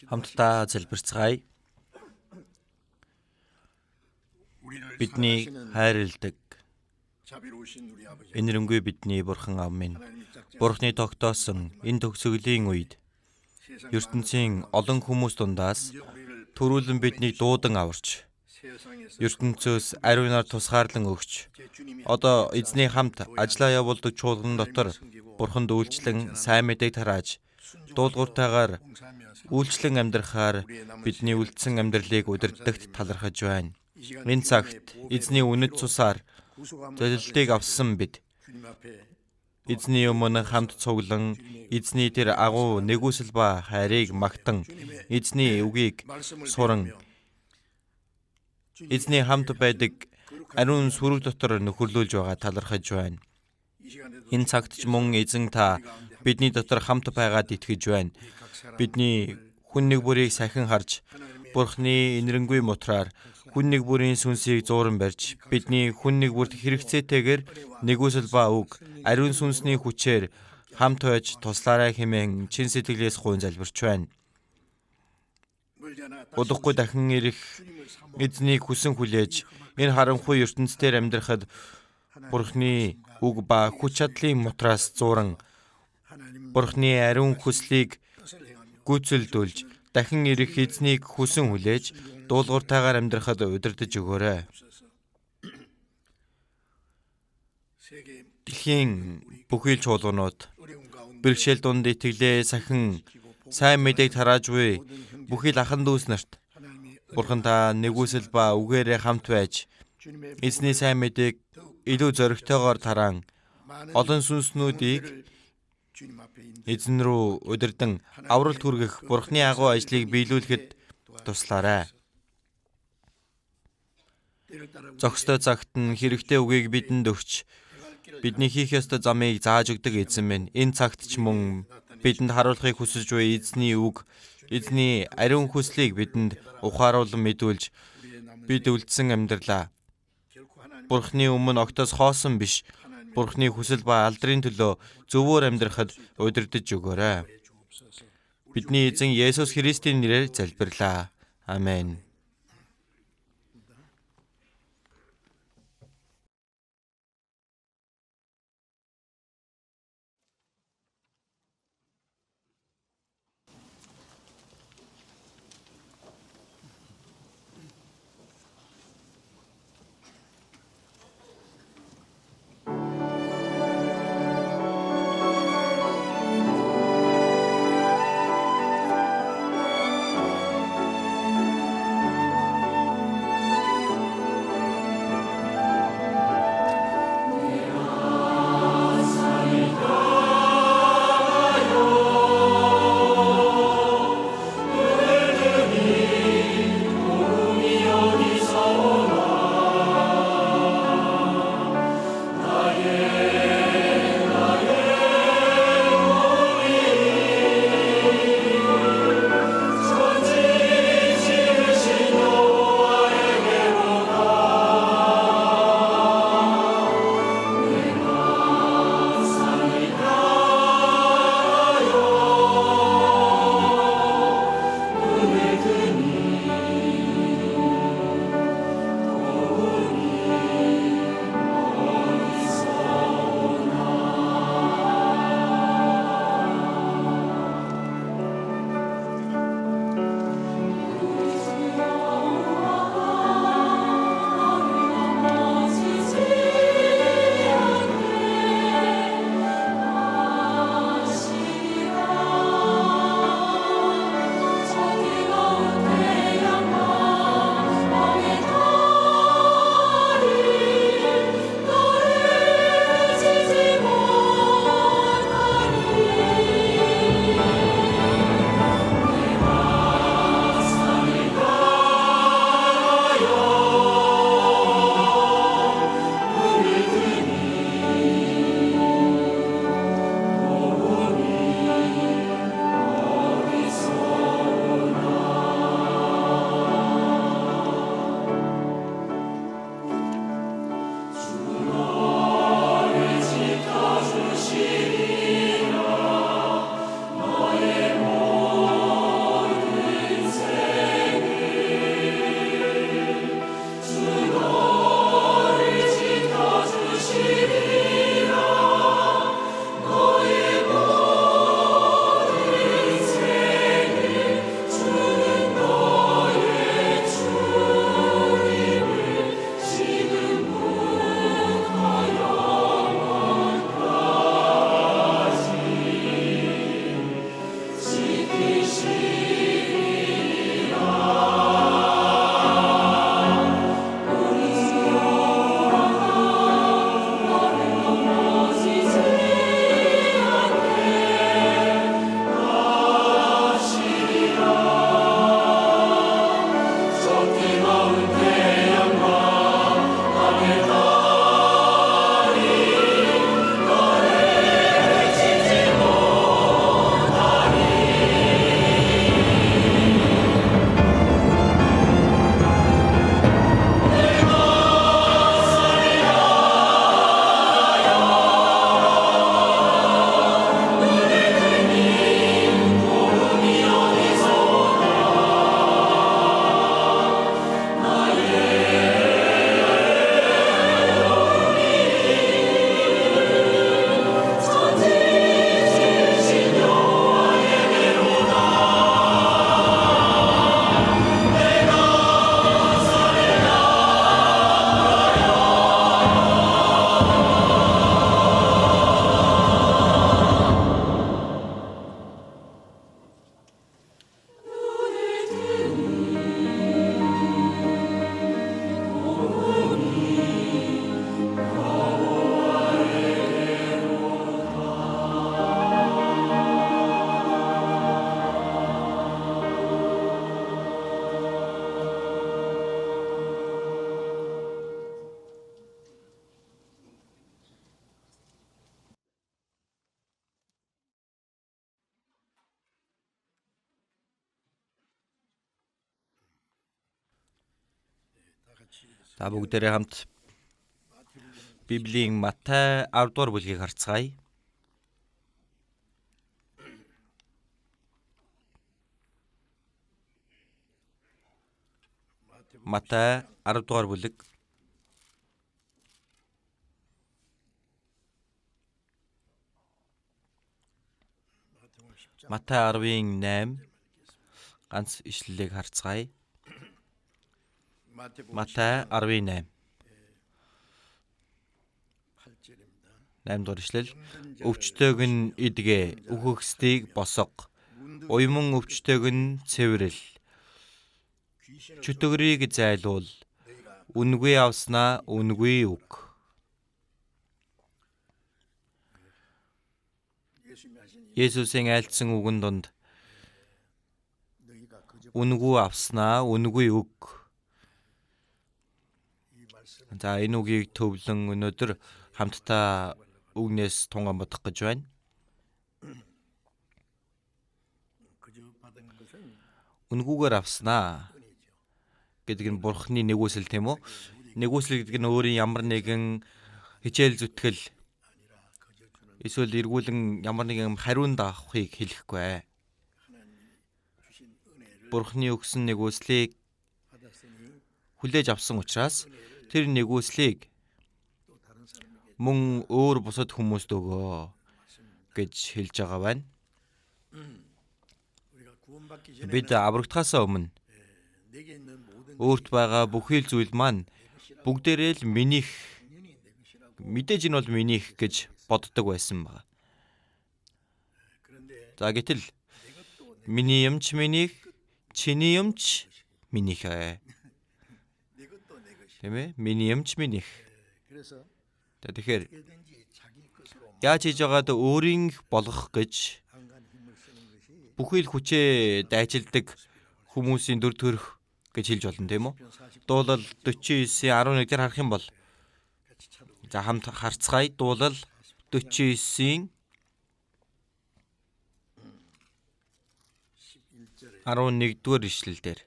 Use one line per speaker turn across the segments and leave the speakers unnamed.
Хамтдаа залбирцгаая. Бидний хайрладаг энэрэнгүй бидний Бурхан Аав минь, Бурхны тогтоосон энэ төгсгөлийн үед ертөнцийн олон хүмүүс дундаас түрүүлэн биднийг дуудан аварч ертөнцөөс ариунаар тусгаарлан өгч одоо эзний хамт ажиллаа явуулдаг чуулган дотор Бурханд үйлчлэн сайн мэдээг тарааж дуулууртайгаар үйлчлэн амьдрахаар бидний үлдсэн амьдралыг удирдахт талархаж байна. Энэ цагт эзний үнэт цусаар золилтыг авсан бид эзний өмнө хамт цуглан эзний тэр агуу нэгүсэл ба хайрыг магтан эзний үгийг суран эзний хамт байдаг ариун сүрэг дотор нөхөрлүүлж байгаа талархаж байна. Энэ цагт ч мөн эзэн та бидний дотор хамт байгаад итгэж байна. Бидний хүн нэг бүрийг сахин харж Бурхны энэрэнгүй мутраар хүн нэг бүрийн сүнсийг зууран барьж бидний хүн нэг бүрт хэрэгцээтэйгээр нэгүсэл ба үг ариун сүнсний хүчээр хамт байж туслаарай хэмээн чин сэтгэлээс гуйн залбирч байна. Удахгүй дахин ирэх эзнийг хүсэн хүлээж энэ харанхуй ертөнцийн амьдрахад Бурхны үг ба хүч чадлын мутраас зууран Бурхны ариун хүслийг гүйцэлдүүлж дахин ирэх эзнийг хүсэн хүлээж дуулууртайгаар амьдрахад удирдах өгөөрэй. Дэлхийн бүхий л чуулганууд бэрхшээл дунд итгэлээ сахин сайн мэдээг тарааж буй бүхий л ахан дүүс нарт Бурхан та нэгүсэл ба үгээрээ хамт байж эзний сайн мэдээг илүү зоригтойгоор тараан олон сүнснүүдийг эзэн рүү удирдан авралт хүргэх Бурхны агуу ажлыг биелүүлэхэд туслаарай. Зохистой цагт нь хэрэгтэй үгийг бидэнд өгч бидний хийх ёстой замыг зааж өгдөг эзэн минь. Энэ цагт ч мөн бидэнд харуулахыг хүсэж буй эзний үг, эзний ариун хүслийг бидэнд ухааруулан мэдүүлж бид үлдсэн амьдралаа Бурхны өмнө огтоос хоосон биш, Бурхны хүсэл ба алдрын төлөө зөвөр амьдрахад удирдах өгөөрэй. Бидний эзэн Есүс Христийн нэрээр залбирлаа. Амен. За бүгдээрээ хамт Библийн Матай 10 дугаар бүлгийг харцгаая. Матай 10 дугаар бүлэг. Матай 10-ын 8 ганц ишлэлийг харцгаая. Матай 10-ын 8. 8 дугаар ишлэл. Өвчтөйг нь эдгээ, үхэгсдийг босго. Уйман өвчтөйг нь цэврэл. Чөтгөрийг зайлуул. Үнгүй авснаа үнгүй үг. Есүсийн айлдсан үгэн дунд үнгүй авснаа үнгүй үг. За энэ үгийг төвлөн өнөөдөр хамтдаа үгнээс тунгаан бодох гэж байна. Үнгүүгээр авснаа гэдэг нь Бурхны нэгүсэл, тийм үү? Нэгүсэл гэдэг нь өөрийн ямар нэгэн хичээл зүтгэл эсвэл эргүүлэн ямар нэгэн хариунд авахыг хэлэхгүй. Бурхны өгсөн нэгүслийг хүлээж авсан учраас тэр нэгүслийг мөн өөр бусад хүмүүст өгөө гэж хэлж байгаа байна. Бид аврагдахаас өмнө өөрт байгаа бүхий л зүйл маань бүгдээрээ л минийх, мэдээж энэ бол минийх гэж боддог байсан байна. За гэтэл миний юмч минийх, чиний юмч минийх ээ. Тийм ээ? Миний юмч минийх. Тэгэхээр яаж хийж байгаад өөрийн болгох гэж бүхий л хүчээ дайчилдаг хүмүүсийн дүр төрх гэж хэлж болно, тийм үү? Дуулал 49-ийн 11 дээр харах юм бол за хамт харцгаая. Дуулал 49-ийн 11 дугаар ишлэл дээр.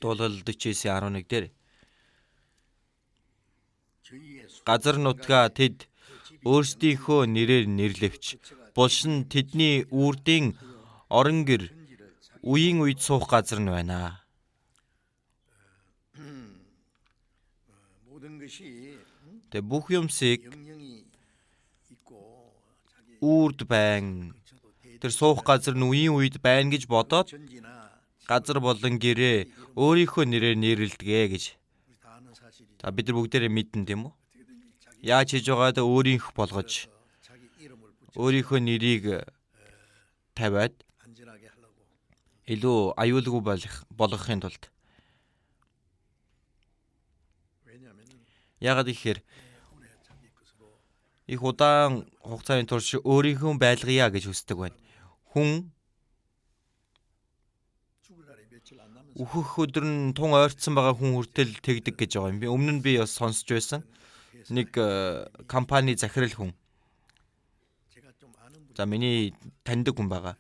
Дуулал 49-ийн 11 дээр газар нутгаа тэд өөрсдийнхөө нэрээр нэрлэвч булшин тэдний үрдийн орон гэр үеийн үед суух газар нь байна. Тэгээ бүх юмсыг үрд байна. Тэр суух газар нь үеийн үед байна гэж бодоод газар болон гэрээ өөрийнхөө нэрээр нэрлэдэг гэж. За бид нар бүгдээрээ мэднэ, тийм үү? Яаж хийж байгаад өөрийнх болгож өөрийнхөө нэрийг тавиад илүү аюулгүй болгохын тулд. Яагаад гэхээр их удаан хугацааны турш өөрийнхөө байлгая гэж хүсдэг байна. Хүн өөхөх өдөр нь тун ойртсон байгаа хүн хүртэл тэгдэг гэж байгаа юм. Би өмнө нь би бас сонсч байсан. Нэг компани захирал хүн. За миний таньдаг хүн байгаа.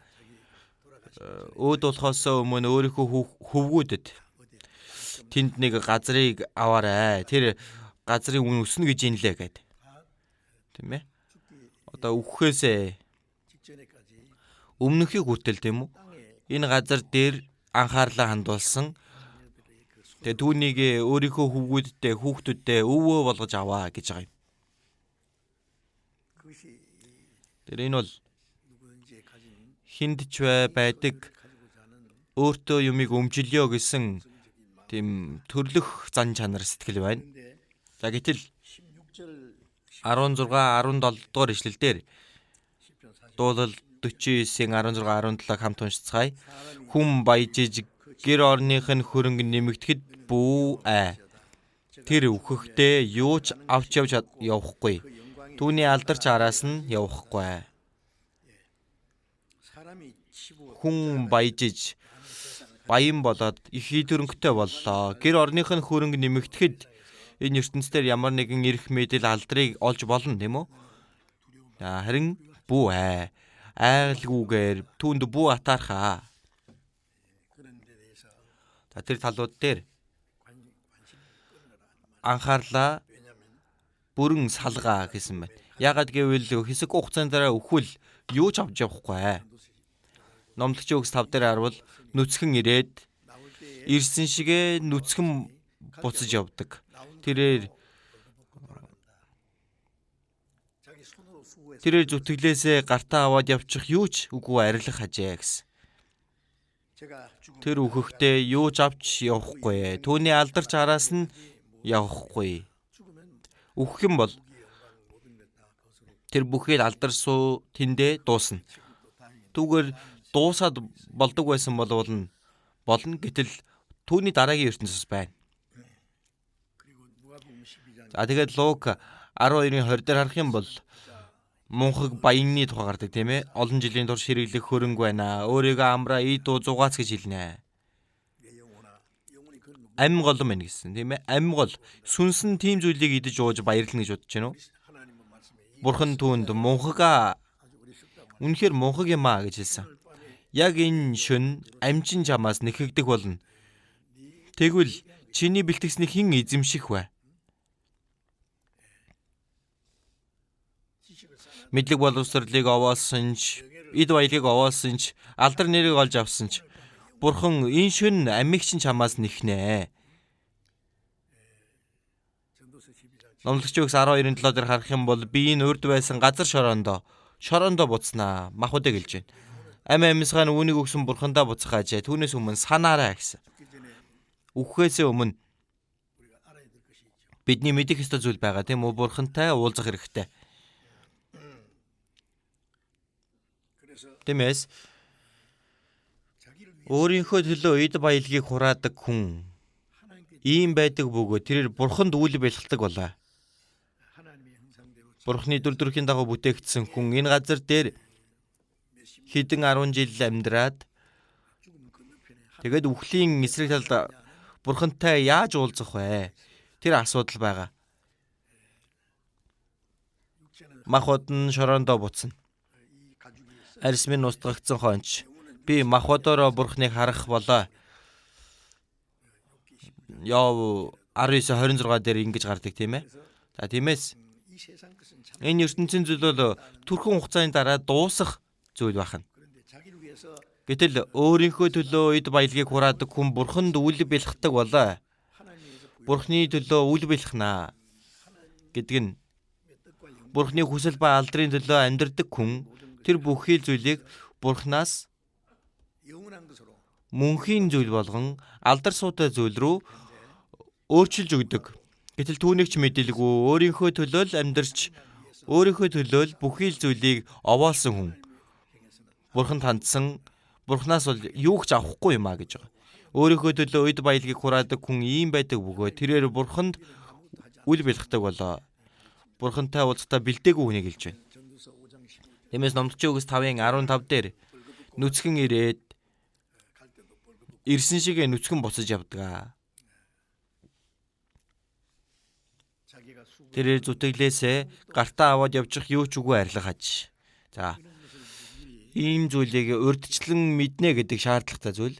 Өөд болохоос өмнө өөрийнхөө хөвгүүдэд тэнд нэг газрыг аваарай. Тэр газрын үн өснө гэж инлээ гэд. Тийм ээ? Одоо үхэхээсээ өмнөхийг хүртэл, тийм үү? Энэ газар дээр анхаарлаа хандуулсан. Тэгээ түүнийг өөрийнхөө хөвгүүддээ, хүүхдүүддээ өвөө болгож аваа гэж байгаа юм. Тэр энэ бол хүнд ч байдаг өөртөө юмыг өмжилөө гэсэн тийм төрлөх зан чанар сэтгэл байна. За гэтэл 16 17 дугаар ишлэл дээр Дуулал 49-ийн 16 17-г хамт уншицгаая. Хүн баяжиж гэр орных нь хөрөнгө нэмэгдэхэд бүү ай. Тэр үхэхдээ юу ч авч явж явахгүй. Түүний алдарч араас нь явахгүй. Хүн баяжиж баян болоод их хөрөнгөтэй боллоо. Гэр орных нь хөрөнгө нэмэгдэхэд энэ ертөнцийн ямар нэгэн эрх мэдэл алдрыг олж болно, тийм үү? Харин бүү ай. Айлгүйгээр түүнд бүү атаархаа. За тэр талууд дээр анхаарлаа бүрэн салгаа гэсэн байна. Яагаад гэвэл хэсэг хугацааны дараа үхвэл юу ч авч явахгүй. Номлогчийн үгс 5 дээр харвал нүцгэн ирээд ирсэн шигээ нүцгэн буцаж явдаг. Тэрээр зүтгэлээсээ гартаа аваад явчих юу ч үгүй арилах хажээ гэсэн. Тэр үхэхдээ юу ч авч явахгүй. Түүний алдарч араас нь явахгүй. Үхэх юм бол тэр бүхий л алдар суу тэндээ дуусна. Түүгээр дуусаад болдог байсан боловол болно. Гэтэл түүний дараагийн ертөнцөс байна. За тэгээд Лук 12-ын 20 дээр харах юм бол мунхаг баянны тухай гардаг, тийм ээ. Олон жилийн турш хэрэглэх хөрөнгө байна. Өөрийгөө амраа ид дуу зугаац гэж хэлнэ. Ам голом байна гэсэн, тийм ээ. Ам гол сүнс нь тийм зүйлийг идэж ууж баярлна гэж бодож байна уу? Бурхан түүнд мунхагаа үнэхээр мунхаг юм аа гэж хэлсэн. Яг энэ шөнө амжин чамаас нэхэгдэх болно. Тэгвэл чиний бэлтгэснийг хэн эзэмших вэ? Мэдлэг боловсролыг овоолсон ч, эд баялагийг овоолсон ч, алдар нэрийг олж авсан ч Бурхан энэ шөнө амийг чинь чамаас нэхнэ. Номлогчийн үгс 12-ын 7 дээр харах юм бол би энэ урд байсан газар шороондоо буцнаа. Махбодыг хэлж байна. Ам амьсгаа нь үүнийг өгсөн Бурхандаа буцах ажээ. Түүнээс өмнө санаарай гэсэн. Үхэхээс өмнө бидний мэдэх ёстой зүйл байгаа, тийм үү? Бурхантай уулзах хэрэгтэй. Тиймээс өөрийнхөө төлөө эд баялагийг хураадаг хүн ийм байдаг бөгөөд тэрээр Бурханд үйл бэлхэлдэг болоо. Бурхны дүр төрхийн дагуу бүтээгдсэн хүн энэ газар дээр хэдэн 10 жил амьдраад тэгээд үхлийн эсрэг талд Бурхантай яаж уулзах вэ? Тэр асуудал байгаа. Махбод нь шороондоо буцна. Арьс минь устгагдсан хойнч би махбодороо Бурхныг харах болоо. Йов 19:26 дээр ингэж гардаг, тийм ээ. За тиймээс энэ ертөнцийн зүйл бол түрхэн хугацааны дараа дуусах зүйл байна. Гэтэл өөрийнхөө төлөө эд баялагийг хураадаг хүн Бурханд үл бэлхдэг болоо. Бурхны төлөө үл бэлхнэ гэдэг нь Бурхны хүсэл ба алдрын төлөө амьдрдаг хүн тэр бүхий л зүйлийг Бурханаас мөнхийн зүйл болгон алдар суутай зүйл рүү өөрчилж өгдөг. Гэтэл түүнийг ч мэдэлгүй өөрийнхөө төлөө л амьдарч өөрийнхөө төлөө л бүхий л зүйлийг овоолсон хүн Бурханд хандсан Бурханаас бол юу ч авахгүй юм а гэж байгаа. Өөрийнхөө төлөө эд баялагийг хураадаг хүн ийм байдаг бөгөөд тэрээр Бурханд үл бэлхдэг болоо. Бурхантай уулзахдаа бэлдээгүй хүнийг хэлж байна. Тиймээс Номлогчийн үгс 5-ын 15 дээр нүцгэн ирээд ирсэн шигээ нүцгэн буцаж явдаг. Тэрээр зүтгэлээсээ гартаа аваад явчих юу ч үгүй арилга хаж. За ийм зүйлийг урьдчилан мэднэ гэдэг шаардлагатай зүйл.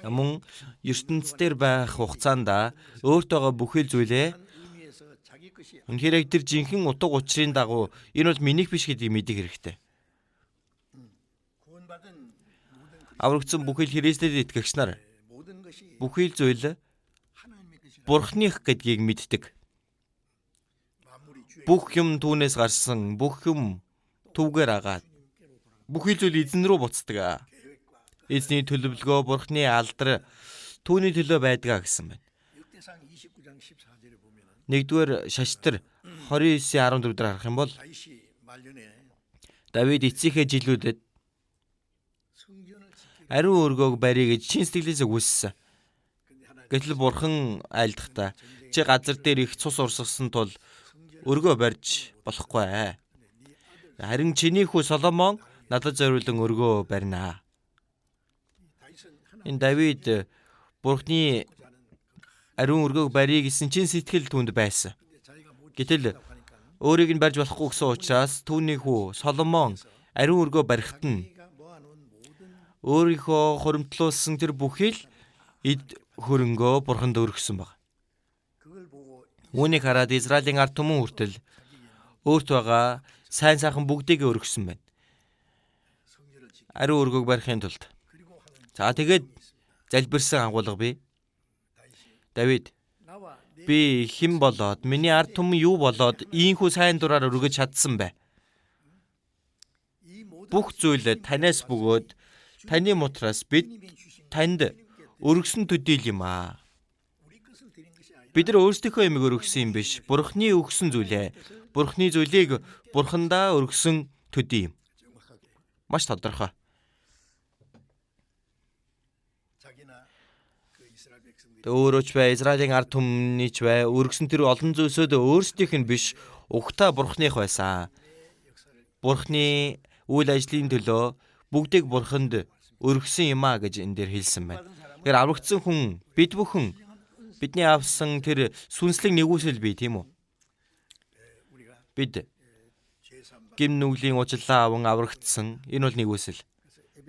Мөн ертөнц дээр байх хугацаанд өөртөөгөө бүхий л зүйлээ үнэхээр яг тэр жинхэнэ утга учирын дагуу энэ бол минийх биш гэдгийг мэдэх хэрэгтэй. Аврагдсан бүхий л Христэд итгэгч нар бүхий л зүйл Бурхных гэдгийг мэддэг. Бүх юм түүнээс гарсан, бүх юм түүгээр агаад бүхий л зүйл эзэн рүү буцдаг. Эзний төлөвлөгөө, Бурхны алдар түүний төлөө байдгаа гэсэн байна. 1-р шаштар 29-14 дээр харах юм бол Давид эцсийнхээ жилүүдэд ариун өргөөг барья гэж чин сэтгэлээсээ хүссэн. Гэтэл Бурхан айлдахдаа чи газар дээр их цус урсгасан тул өргөө барьж болохгүй. Харин чиний хүү Соломон надад зориулан өргөө барина. Энэ Давид Бурхны ариун өргөөг барья гэсэн чин сэтгэл түүнд байсан. Гэтэл өөрийг нь барьж болохгүй гэсэн учраас түүний хүү Соломон ариун өргөө барихад нь Өөрийнхөө хуримтлуулсан тэр бүхий л эд хөрөнгөө Бурханд өргөсөн баг. Үүнийг хараад Израилийн ард түмэн хүртэл өөрт байгаа сайн сайхан бүгдийг өргөсөн байна. Ариун өргөөг барихын тулд. За тэгээд залбирсан агуулга бий. Давид би хэн болоод миний ард түмэн юу болоод ийхүү сайн дураар өргөж чадсан бэ? Бүх зүйл танаас бөгөөд таны мутраас бид танд өргөсөн төдийл юм аа. Бид нар өөрсдийнхөө юмыг өргөсөн юм биш. Бурхны өгсөн зүйлээ. Бурхны зүйлийг Бурхандаа өргөсөн төдий юм. Маш тодорхой. Өөрөө ч бай, Израилийн ард түмний ч бай, өргөсөн тэр олон зүйлсүүд өөрсдийнх нь биш, угтаа Бурхных байсан. Бурхны үйл ажлын төлөө бүгдийг Бурханд өргөсөн юм а гэж энэ дээр хэлсэн байна. Тэгэхээр аврагдсан хүн бид бүхэн бидний авсан тэр сүнслэг нэгүсэл бий, тийм үү? Бид гим нүглийн уучлалаа аван аврагдсан. Энэ бол нэгүсэл.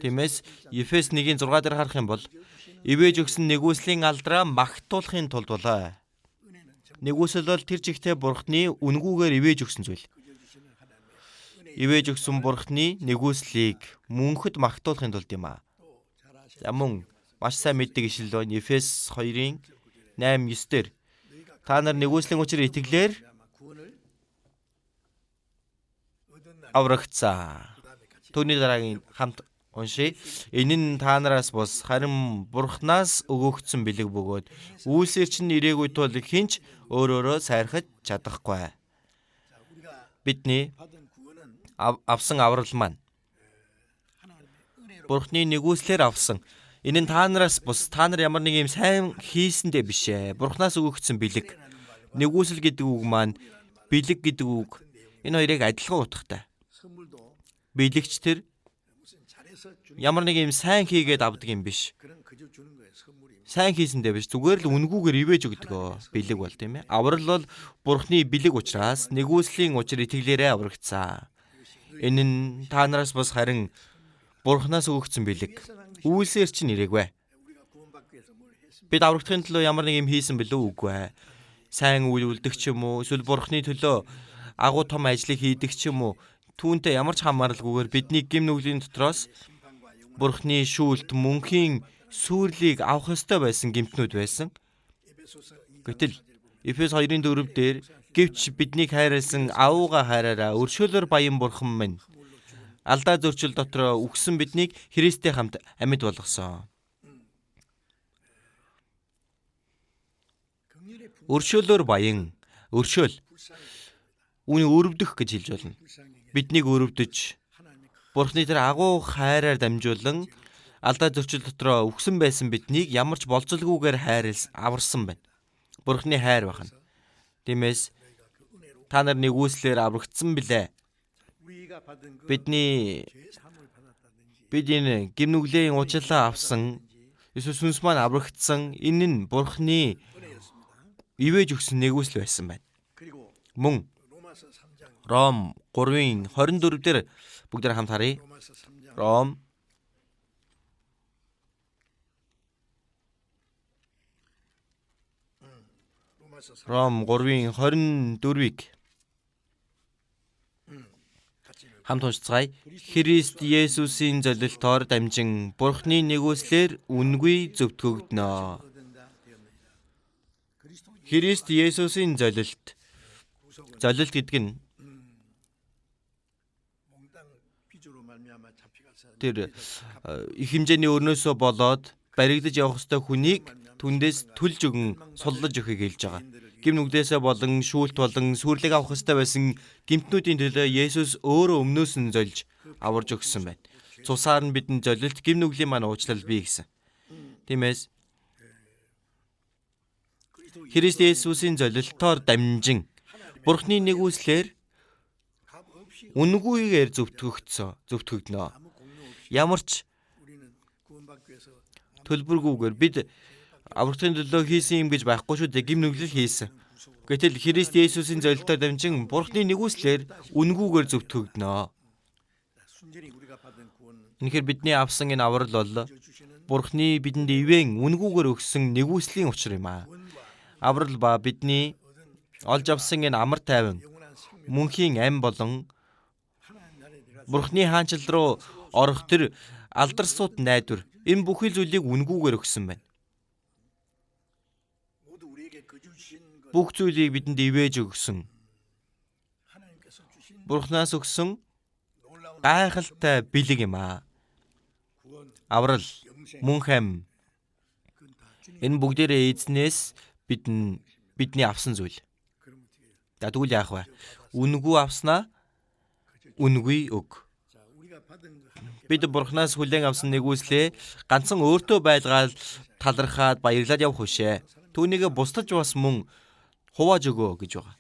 Тиймээс Ефес 1-ийн 6 дээр харах юм бол ивэж өгсөн нэгүслийн алдраа магтуулахын тулд болоо. Нэгүсэл бол тэр чигтээ Бурхны үнгүүгээр ивэж өгсөн зүйл. Ивэж өгсөн Бурхны нэгүслийг мөнхөд магтуулахын тулд юм аа. За мөн маш сайн мэддэг ишлэл байна. Ефес 2-ын 8-9 дээр та нар нэгүслийн учир итгэлээр аврагдсан. Түүний дараагийн хамт уншъя. Энэ нь та нараас бус харин Бурханаас өгөгдсөн бэлэг бөгөөд үйлсээр чинь ирээгүй тул хинч өөрөөрөө сайрхаж чадахгүй. Бидний авсан аврал маань Бурхны нэгүслээр авсан. Энэ нь та нараас бус та нар ямар нэг юм сайн хийсэндээ биш ээ. Бурханаас өгөгдсөн бэлэг. Нэгүсэл гэдэг үг маань бэлэг гэдэг үг. Энэ хоёрыг адилхан утгатай. Бэлэгч тэр ямар нэг юм сайн хийгээд авдаг юм биш. Сайн хийсэндээ биш. Зүгээр л үнгүүгээр ивэж өгдөг бэлэг бол, тийм ээ. Аврал бол Бурхны бэлэг учраас нэгүслийн учир итгэлээрээ аврагдсан. Энэ нь та нараас бус харин Бурханаас өгөгдсөн бэлэг. Үйлсээр чинь ирээгүй. Бид аврагдахын төлөө ямар нэг юм хийсэн бэлүү үгүй. Сайн үйл үлдэх ч юм уу, эсвэл Бурхны төлөө агуу том ажлыг хийдэг ч юм уу, түүнтэй ямар ч хамааралгүйгээр бидний гэм нүглийн дотроос Бурхны шүүлт мөнхийн сүрлийг авах ёстой байсан гэмтнүүд байсан. Гэтэл Эфес 2-4 дээр гэвч биднийг хайрласан аавыгаа хайраараа өршөөлөөр баян Бурхан минь алдаа зөрчил дотор үхсэн биднийг Христтэй хамт амьд болгосон. Өршөөлөөр баян, өршөөл үүний өрөвдөх гэж хэлж болно. Биднийг өрөвдөж Бурхны тэр агуу хайраар дамжуулан алдаа зөрчил дотроо үхсэн байсан биднийг ямар ч болзолгүйгээр хайрлас аварсан байна. Бурхны хайр байна. Тиймээс та нар нэгүслээр аврагдсан билээ. Бид энэ гэм нүглийн уучлалаа авсан, эсвэл сүнс маань аврагдсан. Энэ нь Бурхны ивэж өгсөн нэгүсэл байсан байна. Мөн Ром 3-24 дээр бүгд хамт харъя. Ром 3-24-ийг хамт уншицгаая. Христ Есүсийн золилтоор дамжин Бурхны нэгүслээр үнгүй зөвтгөгдөнө. Христ Есүсийн золилт. Золилт гэдэг нь тэр их хэмжээний өрнөөсөө болоод баригдаж явах ёстой хүнийг түндээс түлж өгөн суллаж өгөхийг хэлж байгаа. Гэм нүглээсээ болон шүүлт болон сүрлэг авах ёстой байсан гэмтнүүдийн төлөө Есүс өөрөө өмнөөс нь зольж аварж өгсөн байна. Цусаар нь бидэнд золилт гэм нүглийн маань уучлал бий гэсэн. Тиймээс Христ Есүсийн золилтоор дамжин Бурхны нэгүслээр үнэгүйгээр зөвтгөгдөнө. Ямар ч төлбөргүйгээр бид аврагдахын төлөө хийсэн юм гэж байхгүй шүү дээ. Гэм нүглэл хийсэн. Гэтэл Христ Есүсийн золилтоор дамжин Бурхны нэгүслээр үнэгүйгээр зөвтгөгдөнө. Үнэхээр бидний авсан энэ аврал бол Бурхны бидэнд ивээн үнгүүгээр өгсөн нэгүслийн учир юм аа. Аврал ба бидний олж авсан энэ амар тайван мөнхийн ам болон Бурхны хаанчлал руу орох тэр алдарсууд найдвар энэ бүхий зүйлийг үнгүүгээр өгсөн байна. Бүх зүйлийг бидэнд ивэж өгсөн. Бурхнаас өгсөн гайхалтай бэлэг юм аа. Аврал, мөнх ам энэ бүгдээрээ эзнээс бидний авсан зүйл. За тэгвэл яах вэ? Үнэгүй авснаа үнэгүй өг. Бид Бурханаас хүлээн авсан нэгүслээ ганцхан өөртөө байлгаад талархаад баярлаад явах бишээ. Түүнийг бусдаж бас мөн хувааж өгөө гэж байгаа.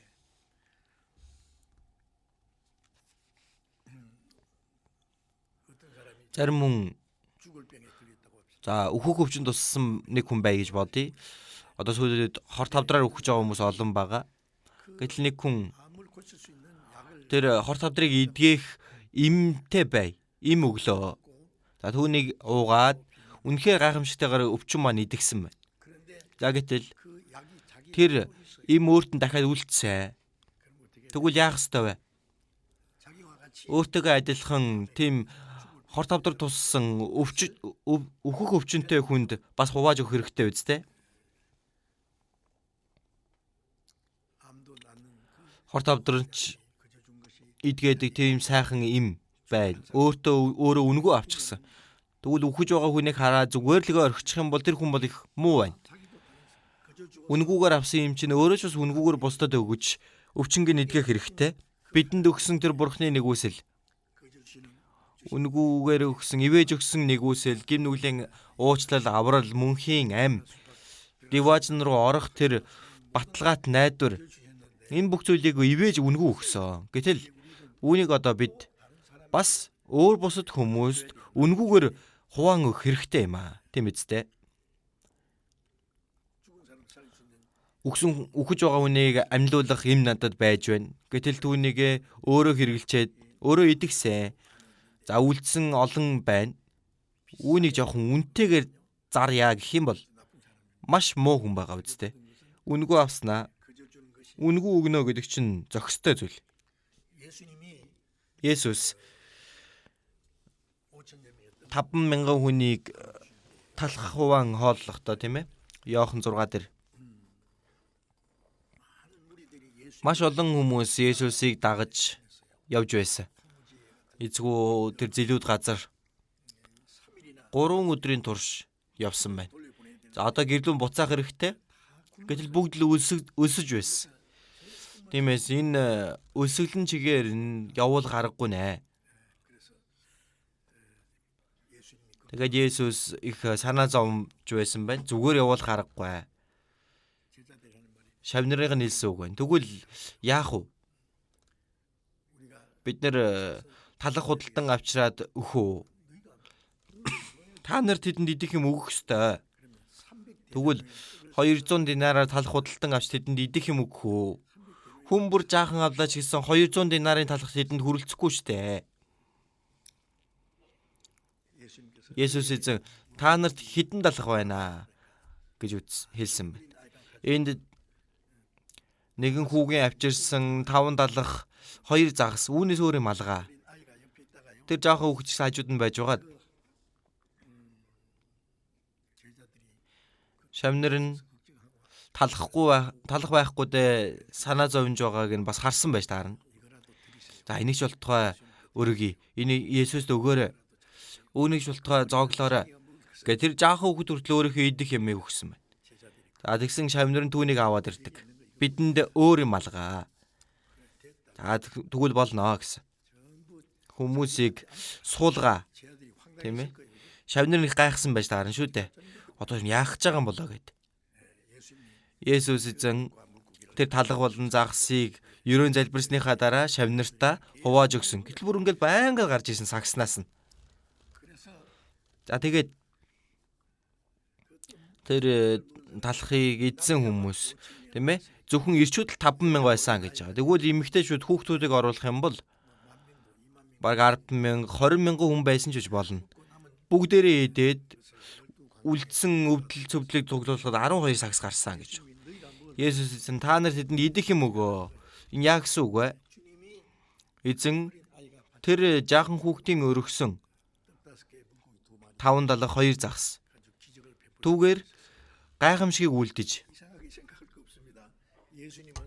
Зарим хүн за өөхөх өвчин туссан нэг хүн бай гэж бодъё. Одоо сүүлд хор тавдраар өөхөж байгаа хүмүүс олон байгаа. Гэтэл нэг хүн тэр хор тавдрыг эдгэх имтэй бай. Им өглөө. За түүнийг уугаад үнэхээр гайхамшигтайгаар өвчин маань идэгсэн байна. За гэтэл тэр им өөрт нь дахиад үлдсэн. Тэгвэл яах ёстой вэ? Өөртөөгөө адилхан тийм хор тавдар туссан өөхөх өвчнөй хүнд бас хувааж өгөх хэрэгтэй биз дээ. Хор тавдарч идгээдэг тийм сайхан им байна. Өөртөө өөрөө үнэгүй авчихсан. Тэгвэл үхэж байгаа хүнийг хараа зүгээр л орхичих юм бол тэр хүн бол их муу байна. Үнэгүйгээр авсан юм чинь өөрөө ч бас үнэгүйгээр бусдад өгөж өвчнгийг эдгэх хэрэгтэй. Бидэнд өгсөн тэр Бурхны нэгүсэл, үнэгүйгээр өгсөн, ивэж өгсөн нэгүсэл, гим нүглийн уучлал, аврал, мөнхийн ам, диваажн руу орох тэр баталгаат найдвар, энэ бүх зүйлийг ивэж үнэгүй өгсөн. Гэтэл үүнийг одоо бид бас өөр бусад хүмүүст үнэгүйгээр хуваан өгөх хэрэгтэй юм аа. Тийм биз дээ. Үхэж байгаа хүнийг амьлуулах юм надад байж байна. Гэтэл түүнийг өөрөө хэрэглчээд өөрөө идэгсэн. За үлдсэн олон байна. Үүнийг жоохон үнэтэйгээр зарья гэх юм бол маш муу хүн байгаа биз дээ. Үнэгүй авснаа үнэгүй өгнө гэдэг чинь зохистой зүйл. Есүс 5,000 хүнийг талах хуваан хооллохдоо тийм ээ. Иохан 6 дээр маш олон хүмүүс Есүсийг дагаж явж байсан. Эзгүй тэр зэлүүд газар 3 өдрийн турш явсан байна. За одоо гэрлүүн буцаах хэрэгтэй. Гэтэл бүгд л өлсөж байсан. Тиймээс энэ өлсгөлэн чигээр нь явуул гаргагүй нэ. Тэгээд Есүс их санаа зовж байсан байна. Зүгээр явуул харгагүй. Шав нарыг нь хэлсэн үг байна. Тэгвэл яах вэ? Бид нэр талах худалдан авчираад өхөө. Та нар тэдэнд идэх юм өгөх ёстой. Тэгвэл 200 динараар талах худалдан авч тэдэнд идэх юм өгөх үү? Хүн бүр жаахан авлаач гэсэн 200 динарын талах тэдэнд хүрэлцэхгүй штэ. Есүс эзэн та нарт хэдэн талах байна гэж хэлсэн байна. Энд нэгэн хүүгийн авчирсан 5 талах 2 загас үүнээс өөр юм алгаа. Тэр жаахан хүүхд ч хажууд нь байж байгаад шавнар нь талах байхгүй дээ санаа зовж байгааг нь бас харсан байж таарна. За энийг ч болтугай өргөе. Энийг Есүст өгөөрэй. Үүнийг ч болтугай зооглоорой. Гэ тэр жаахан хүүхэд хүртэл өөрийнхөө идэх юмыг өгсөн байна. За тэгсэн шавнар нь түүнийг аваад ирдэг. Бидэнд өөр юм алгаа. За тэгвэл болно гэсэн. Хүмүүсийг суулгаа. Тийм ээ. Шавнар их гайхсан байж таарна шүү дээ. Одоо яах гэж байгаа юм болоо гэд. Есүс эзэн тэр талах болон загсыг ерөөн залбирсныхаа дараа шавнартаа хувааж өгсөн. Гэтэл бүр ингээл байнга гарч исэн сагснаас нь. За тэгээд тэр талахыг идсэн хүмүүс тийм ээ зөвхөн ирчүүд л 5,000 байсан гэж байгаа. Тэгвэл эмэгтэйчүүд хүүхдүүдийг оруулах юм бол Бараг 10,000, 20,000 хүн байсан ч гэж болно. Бүгдээрээ идээд үлдсэн өвдөл цөвдлийг цуглуулахад 12 сагс гарсан гэж. Есүс эзэн та нар тэдэнд идэх юм өгөө. Энэ яа гэсэн үг вэ? Эзэн тэр жаахан хүүхдийн өргөсөн 5 далах 2 загас. Түүгээр гайхамшгийг үлдэж.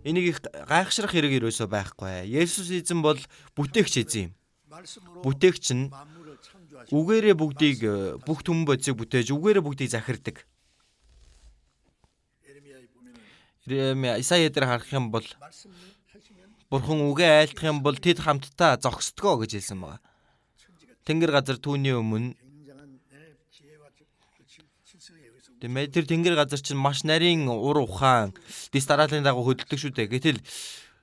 Энийг их гайхшрах хэрэг ерөөсөө байхгүй. Есүс эзэн бол бүтээгч эзэн юм. Бүтээгч нь үгээрээ бүгдийг бүх түмэн бодисыг бүтээж үгээрээ бүгдийг захирдаг. Исая дээр харах юм бол Бурхан үгээ айлтгах юм бол тэд хамтдаа зогсдгоо гэж хэлсэн байгаа. Тэнгэр газар түүний өмнө тийм ээ, тэр тэнгэр газар чинь маш нарийн ур ухаан дис дарааллын дагуу хөдөлдөг шүү дээ. Гэтэл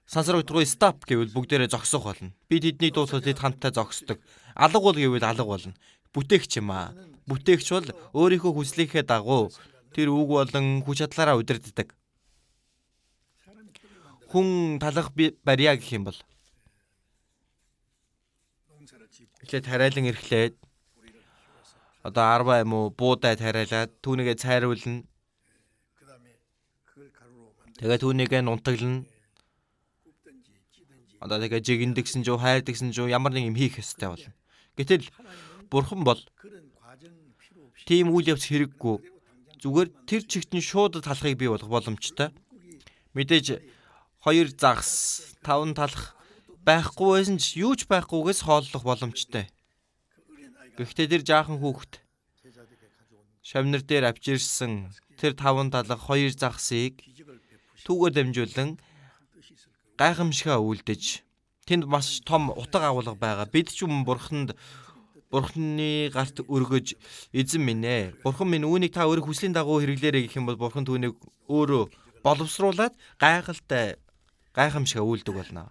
сансар өдрөө стоп гэвэл бүгдээрээ зогсох болно. Би тэднийг дууслах тэд хамтдаа зогсдог. Алга бол гэвэл алга болно. Бүтээгч юм аа. Бүтээгч бол өөрийнхөө хүслийнхээ дагуу тэр үг болон хүч чадлаараа удирддаг. Хүн талах барья гэх юм бол эхлээд тариалан эрхлээд одоо 10 юм уу буудай тариалаад түүнийгээ цайруулна. Тэгээ түүнийгээ нунтаглана. Одоо тэгээ жигэндэгсэн ч үү хайрдагсан ч үү ямар нэг юм хийх ёстой болно. Гэтэл Бурхан бол тийм үйл явц хэрэггүй. Зүгээр тэр чигт нь шууд талахыг бий болгох боломжтой. Мэдээж 2 загас 5 талах байхгүй байсан ч юу ч байхгүйгээс хооллох боломжтой. Гэхдээ тэр жаахан хүүхэд шавнар дээр авчирсан тэр 5 талах 2 загсыг түүгээр дамжуулан гайхамшигаа үлдэж тэнд маш том утга агуулга байгаа. Бид ч юм бурханд Бурхны гарт өргөж эзэн минь ээ. Бурхан минь үүнийг та өөрийн хүслийн дагуу хэрэглээрэй гэх юм бол Бурхан түүнийг өөрөө боловсруулад гайхалтай гайхамшигаа үлдэг болно.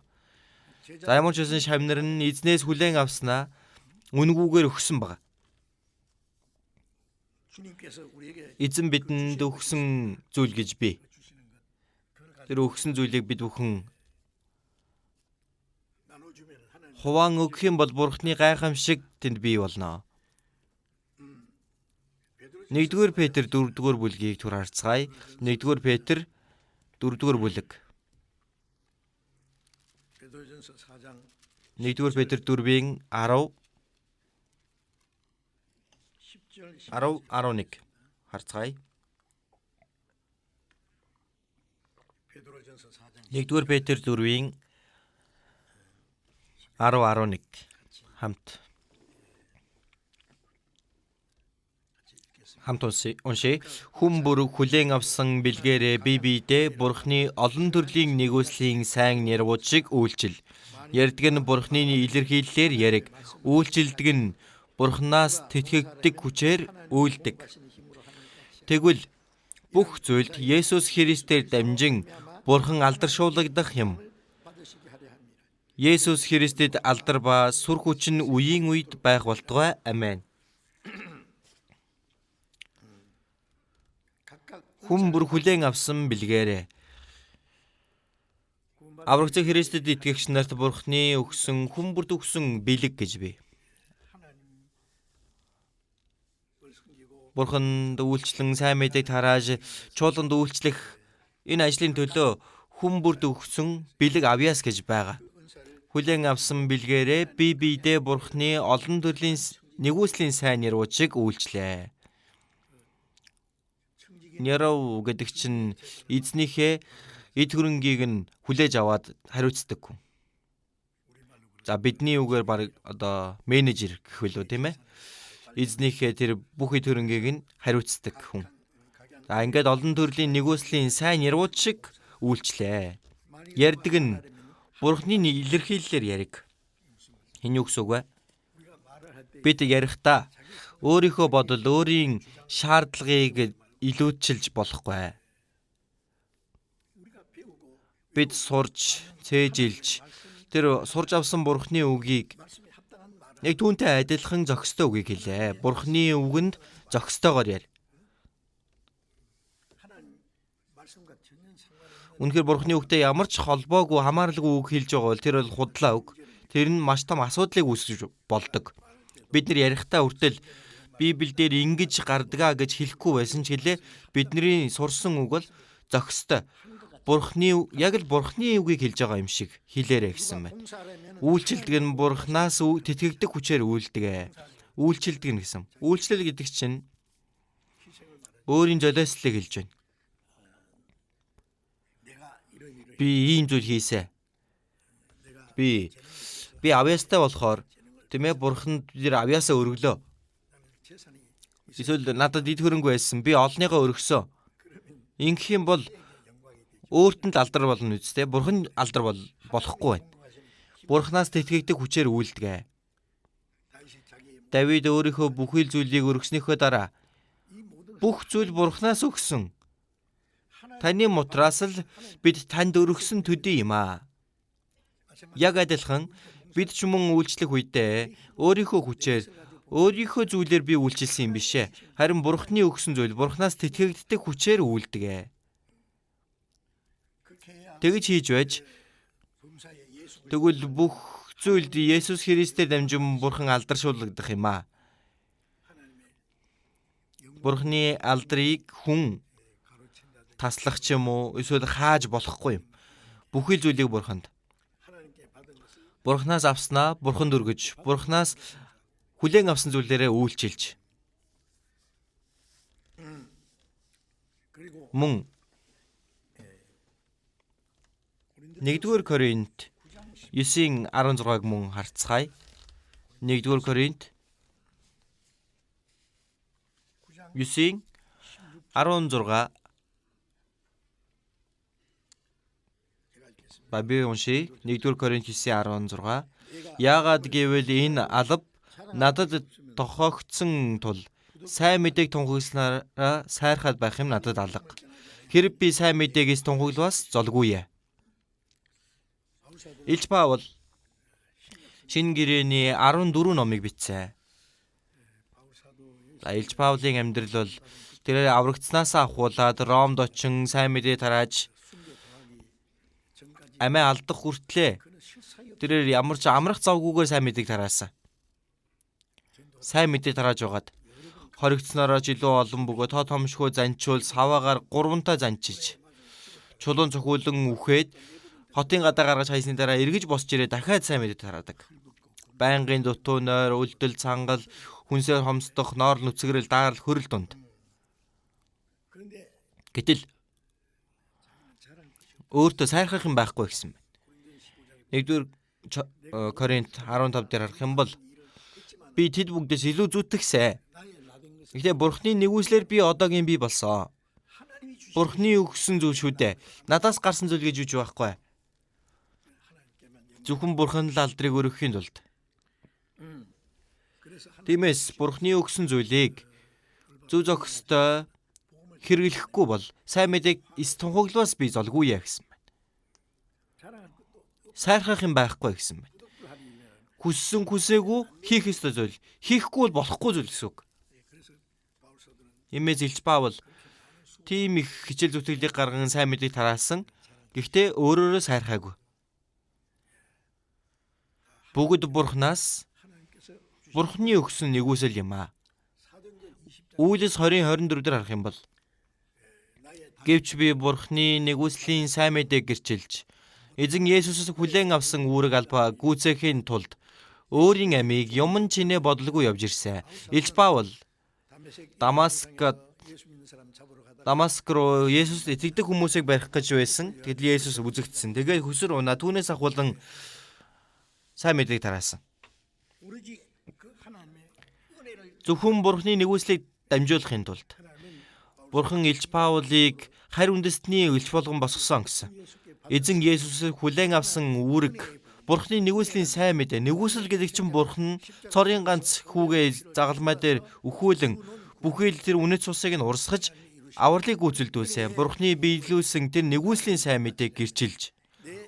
За ямар ч байсан шавнар нь эзнээс хүлээн авснаа үнгүүгээр өгсөн байгаа. Эзэн бидэнд өгсөн зүйл гэж би. Тэр өгсөн зүйлийг бид бүхэн хуваан өгөх юм бол Бурхны гайхамшиг тэнд бий болно. 1-р Петр 4-р бүлгийг түр харцгаая. 1-р Петр 4-р бүлэг. 1-р Петр 4-ийн 10 10 11 харцгаая. 1-р Петр 4-ийн 10 11 хамт уншия. Хүн бүр хүлээн авсан бэлгээрээ бие биедээ Бурхны олон төрлийн нэгүслийн сайн нэрвүүд шиг үйлчил. Ярьдаг нь Бурхны илэрхийллээр яриг, үйлчилдэг нь Бурханаас тэтгэгддэг хүчээр үйлдэг. Тэгвэл бүх зүйлд Есүс Христээр дамжин Бурхан алдаршуулгадах юм. Есүс Христэд алдар ба сүр хүч нь үеийн үед байх болтугай. Амен. Хүн бүр хүлээн авсан бэлгээрээ. Аврагч Христэд итгэгч нарт Бурхны өгсөн хүн бүрд өгсөн бэлэг гэж бий. Бурханд үйлчлэн сайн мэдээг тарааж чуулганд үйлчлэх энэ ажлын төлөө хүн бүрд өгсөн бэлэг авьяас гэж байгаа. Хүлээн авсан бэлгээрээ бие биедээ Бурхны олон төрлийн нэгүслийн сайн нэрвүүд шиг үйлчлээ. Нэрв гэдэг чинь эзнийхээ эд хөрөнгийг нь хүлээж аваад хариуцдаг хүн. За бидний үгээр баг одоо менежер гэх билүү тийм ээ. Эзнийхээ тэр бүх эд хөрөнгийг нь хариуцдаг хүн. За ингээд олон төрлийн нэгүслийн сайн нэрвүүд шиг үйлчлээ. Ярьдаг нь Бурхны илэрхийллээр яриг. Энэ юу гэсэн үг вэ? Бид ярихдаа өөрийнхөө бодол, өөрийн шаардлагыг илүүчилж болохгүй. Бид сурч, цээжилж тэр сурж авсан Бурхны үгийг яг түүнтэй адилхан зохистой үгийг хэлээ. Бурхны үгэнд зохистойгоор ярь. Үнэхээр Бурхны үгтэй ямар ч холбоогүй, хамааралгүй үг хэлж байгаа бол тэр бол худлаа үг. Тэр нь маш том асуудлыг үүсгэж болдог. Бид нар ярихдаа хүртэл Библиэлд ингэж гардгаа гэж хэлэхгүй байсан ч гэлээ бидний сурсан үг бол зохистой. Бурхны яг л Бурхны үгийг хэлж байгаа юм шиг хэлээрэй гэсэн байна. Үйлчилдэг нь Бурханаас тэтгэгдэх хүчээр үйлдэг. Үйлчилдэг нь гэсэн. Үйлчлэл гэдэг чинь өөрийн золиослыг хэлж байна. Би ийм зүйл хийсэ. Би авьяастай болохоор тийм Бурханд бид авьяасаа өргөлөө. Эсвэл надад эд хөрөнгө байсан. Би олныгоо өргөсөн. Ингэх юм бол өөрт нь л алдар болно үсттэй. Бурхан алдар болохгүй байна. Бурханаас тэтгэгдэх хүчээр үйлдэг. Давид өөрийнхөө бүхий л зүйлийг өргөснийхөө дараа бүх зүйл Бурханаас өгсөн. Таны мутраас л бид танд өргөсөн төдий юм аа. Яг адилхан бид ч мөн үйлчлэх үедээ өөрийнхөө хүчээр өөрийнхөө зүйлээр би үйлчилсэн юм биш ээ. Харин Бурхны өгсөн зүйл Бурханаас тэтгэгддэг хүчээр үйлдэг. Тэгж хийж байж тэгвэл бүх зүйлд Есүс Христээр дамжин Бурхан алдаршуулгадах юм аа. Бурхны алдрыг хүн таслах ч юм уу эсвэл хааж болохгүй юм. Бүхий зүйлийг Бурханд. Бурханаас авснаа Бурханд өргөж, Бурханаас хүлээн авсан зүйлээрээ үйлчилж. Мөн 1-р Коринт 9:16-г мөн харцгаая. 1-р Коринт 9:16 Би уншия. 1-р Коринт 9:16. Яагаад гэвэл энэ алба надад тохиогдсон тул сайн мэдээг тунхагласнараа сайрхаад байх юм надад алга. Хэрэг би сайн мэдээгээс тунхаглавас золгүй. Илч Паул Шинэ гэрээний 14 номыг бичсэн. За Илч Паулийн амьдрал бол тэрээр аврагдсанаас ахуулаад Ромд очин сайн мэдээ тарааж амиа алдах хүртлээ тэрээр ямар ч амрах завгүйгээр сайн мэдээг тараасан. Сайн мэдээ тарааж байгаад хоригдсноороо ч илүү олон бөгөө тоо томшгүй занчуул саваагаар гурвантаа занчиж чулуун цохиулан үхээд хотын гадаа гаргаж хайсны дараа эргэж босч ирээ дахиад сайн мэдээ тараадаг. Байнгын дутуу нойр, үлдэл, цангал, хүнсээр хомсдох, ноорл нүцгэрэл, даарал, хөрөл дунд. Гэтэл өөртөө сайрхах юм байхгүй гэсэн байна. 1-р Коринт 15 дээр харах юм бол би тэд бүгдээс илүү зүтгэсэ. Гэхдээ Бурхны нэгүслэр би одоогийн би болсон. Бурхны өгсөн зүйл шүү дээ. Надаас гарсан зүйл гэж юуж байхгүй. Зөвхөн Бурхан л алдрыг өргөхийн тулд. Тиймээс Бурхны өгсөн зүйлийг зөв зохистой хэрэглэхгүй бол сайн мэдээг эс тунхаглаас би золгүй яа гэсэн байна. Сайрхах юм байхгүй гэсэн байна. Хүссэн хүсээгүй хийх ёстой зүйл, хийхгүй бол болохгүй зүйл гэсэн үг. Иймээс Илч Паул тийм их хичээл зүтгэлийг гарган сайн мэдээг тараасан. Гэхдээ өөрөөрөө сайрхаагүй. Бүгд Бурханаас Бурхны өгсөн нэгүсэл юм аа. Үйлс 20:24 дээр харах юм бол гэвч би Бурхны нэгүслийн сайн мэдээг гэрчилж эзэн Есүсээс хүлээн авсан үүрэг албаа гүйцээхийн тулд өөрийн амийг юмн чинээ бодлого явж ирсэн. Илч Паул Дамаск руу Есүс итгэдэг хүмүүсийг барих гэж байсан. Тэгэд Есүс үзэгдсэн. Тэгээд хөсөр унаа түүнээс ахуулан сайн мэдээг тараасан. Зөвхөн Бурхны нэгүслийг дамжуулахын тулд Бурхан Илч Паулыг харь үндэстний элч болгон босгосон гэсэн. Эзэн Есүсийг хүлээн авсан үүрэг Бурхны нэгүслийн сайн мэдээ. Нэгүсэл гэдэг чинь Бурхан цорын ганц хүүгээ загалмай дээр өхөөлөн бүхий л тэр үнэт цусыг нь урсгаж авралыг гүйцэлдүүлсэн. Бурхны биелүүлсэн тэр нэгүслийн сайн мэдээг гэрчилж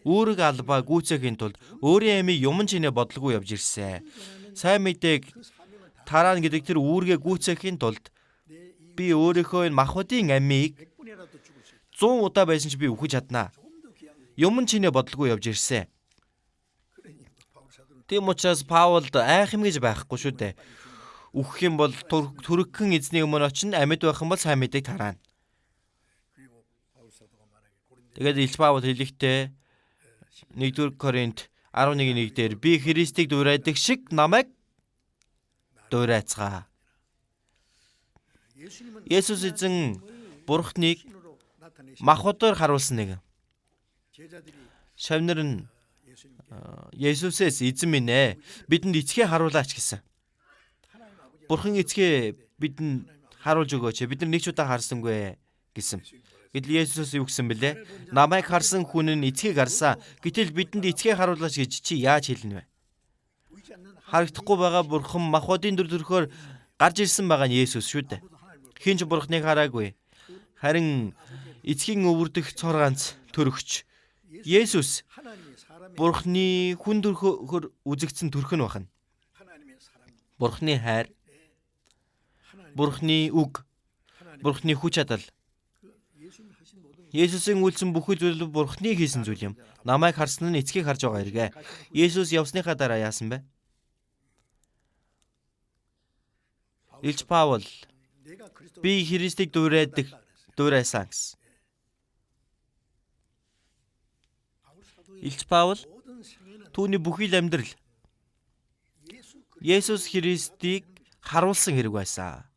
үүрэг албаа гүйцэхийн тулд өөрийн амийг юмн чинээ бодлого явж ирсэн. Сайн мэдээг тараана гэдэг тэр үүргээ гүйцэхийн тулд би өөрийнхөө энэ махбодын амийг 100 удаа байсан ч би үхэж чаднаа. Юмн чинээ бодлого явж ирсэн. Тийм учраас Паулд айх юм гэж байхгүй шүү дээ. Үхэх юм бол түргэн эзний өмнө очино, амьд байх юм бол сайн мэдээг тараана. Тэгээд Илч Паул хэлэхдээ 1-р Коринт 11:1 дээр би Христийг дуурайдаг шиг намайг дуурайцгаа. Есүс эзэн Бурхныг махбодоор харуулсан нэг. Шавнар нь Есүсээс эзэн минь ээ, бидэнд эцгээ харуулаач гэсэн. Бурхан эцгээ бидэнд харуулж өгөөч. Бид нар нэг ч удаа харсангүй гэсэн. Гэтэл Есүс юу гэсэн бэлээ? Намайг харсан хүн нь эцгийг харсан. Гэтэл бидэнд эцгээ харуулаач гэж чи яаж хэлнэ вэ? Харагдахгүй байгаа Бурхан махбодын дүр төрхөөр гарч ирсэн байгаа нь Есүс шүү дээ. Хэн ч Бурханыг хараагүй. Харин эцгийн өвөрдөх цор ганц төрөгч Есүс Бурхны хүн төрхөөр үзэгдсэн төрх нь байна. Бурхны хайр, Бурхны үг, Бурхны хүч чадал. Есүсийн үйлсэн бүхэл зүйл Бурхны хийсэн зүйл юм. Намайг харсан нь эцгийг харж байгаа хэрэг. Есүс явсныхаа дараа яасан бэ? Илч Паул би Христийг дуурайсан гэсэн. Илч Паул түүний бүхий л амьдрал Есүс Христийг харуулсан хэрэг байсан.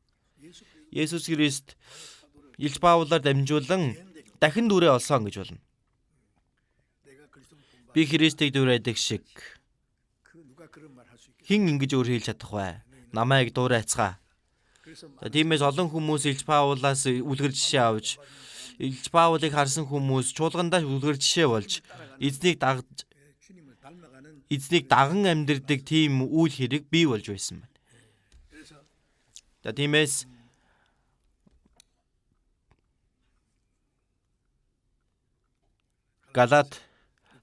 Есүс Христ Илч Паулаар дамжуулан дахин дүрээ олсон гэж болно. Би Христийг дуурайдаг шиг хэн ингэж өөр хэлж чадах вэ? Намайг дуурайцгаа. Тиймээс олон хүмүүс Илч Паулаас үлгэр жишээ авч, Илч Паулыг харсан хүмүүс чуулгандаа үлгэр жишээ болж эзнийг даган амьдардаг тийм үйл хэрэг бий болж байсан байна. За тиймээс Галат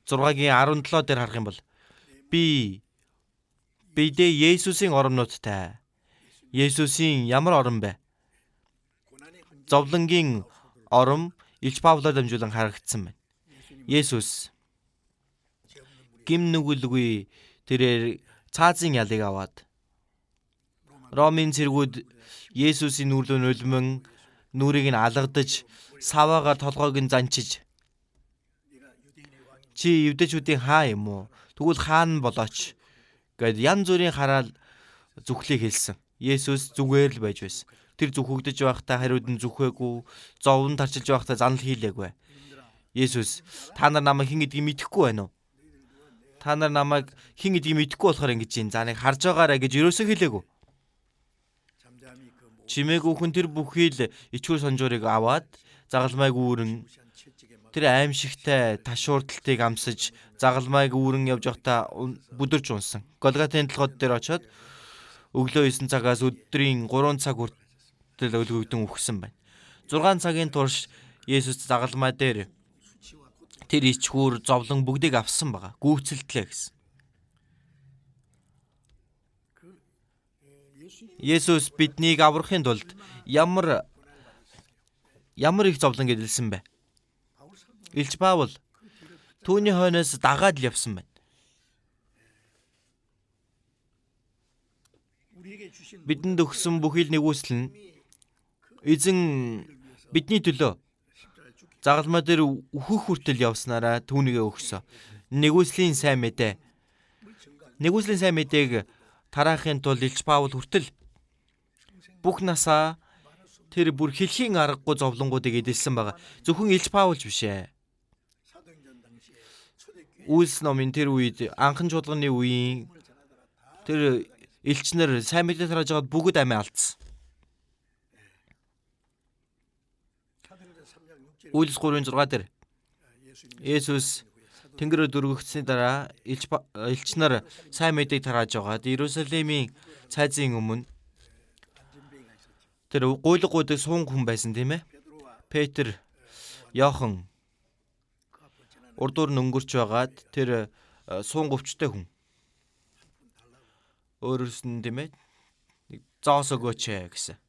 6-гийн 17 дээр харах юм бол би бидээ Есүсийн оромнуудтай. Есүсийн ямар орон бэ? Зовлонгийн ором Илч Паулаар дамжуулан харагдсан байна. Есүс гим нүгэлгүй тэрээр цаазын ялыг аваад Ромын цэргүүд Есүсийн нүрлөө нулиман нүрийг нь алгадаж саваагаар толгойг нь занчиж чи евдэчүүдийн хаа юм уу? Тэгвэл хаан болооч гэд янз бүрийн хараал зүхлийг хэлсэн. Есүс зүгээр л байж байсан. Тэр зүхэгдэж байхдаа хариуд нь зүхээгүй, зовлон тарчилж байхдаа занал хийлээгүй. Есүс та нар намайг хэн гэдгийг мэдэхгүй байна уу? Та нар намайг хэн гэдгийг мэдэхгүй болохоор ингэж юм. За нэг харж байгаарай гэж ерөөсөө хэлээгүй. Чимээгүй хүн тэр бүхий л ичгүүр сонжуурыг аваад загалмайг үүрэн тэр аимшигтай ташуурдалтыг амсаж загалмайг үүрэн явж байхдаа бүдэрч унсан. Голготын толгойд дээр очиод өглөө 9 цагаас өдрийн 3 цаг хүртэл өлгөгдөн үхсэн байна. 6 цагийн турш Есүс загалмай дээр тэр ичгүүр зовлон бүгдийг авсан байгаа. Гүйцэлтлээ гэсэн. Есүс биднийг аврахын тулд ямар их зовлон эдэлсэн бэ? Илч Паул түүний хойноос дагаад л явсан байна. Бидэнд өгсөн бүхий л нэгүсэл нь эзэн бидний төлөө загалмай дээр үхэх хүртэл явснараа түүнийгээ өгсөн. Нэгүслийн сайн мэдээ. Нэгүслийн сайн мэдээг тараахын тулд Илч Паул хүртэл бүх насаа тэр бүр хэлхийн аргагүй зовлонгуудыг эдэлсэн байгаа. Зөвхөн Илч Паулч биш ээ. Үйлс номын тэр үед анхан чуулганы үеийн тэр элч нар сайн мэдээ тарааж байгаад бүгд амиа алдсан. Үйлс 3:6 дээр Есүс Тэнгэрээр дөрвөгдсөний дараа элч нар сайн мэдээг тарааж байгаад Иерусалимийн цайзын өмнө тэр гуйлга гуйдаг суун хүн байсан тийм ээ. Петр, Иохан урдуур нь өнгөрч байгаад тэр суун говчтой хүн өөрөөс нь тийм ээ нэг зоос өгөөч гэсэн.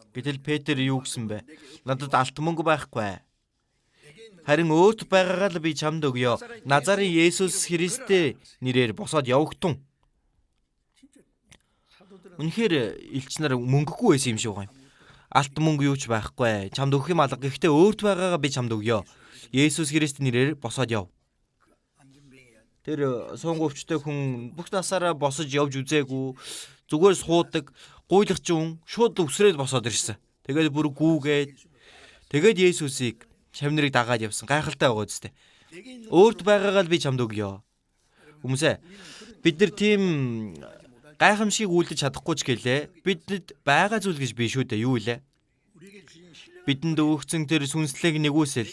Гэтэл Петр юу гэсэн бэ? Надад алт мөнгө байхгүй. Харин өөрт байгаагаа л би чамд өгье. Назарын Есүс Христийн нэрээр босоод явагтун. Үнэхээр элч нар мөнгөгүй байсан юм шиг байгаа юм. Алт мөнгө юу ч байхгүй. Чамд өгөх юм алга. Гэхдээ өөрт байгаагаа би чамд өгье. Есүс Христийн нэрээр босоод яв. Тэр суунгу өвчтэй хүн бүх насаараа босож явж үзээгүй. Зүгээр суудаг, гуйлах хүн шууд үсрээд босоод ирсэн. Тэгээд бүр гүүгээд тэгээд Есүсийг шавнырыг дагаад явсан. Гайхалтай байгаа үстэй. Өөрт байгаагаа л би чамд өгье. Хүмүүсээ бид нар тийм гайхамшиг үйлдэж чадахгүй ч гэлээ. Бидэнд байгаа зүйл гэж биш үү дээ. Юу вэ? Бидэнд өгсөн тэр сүнслэг нэгүсэл,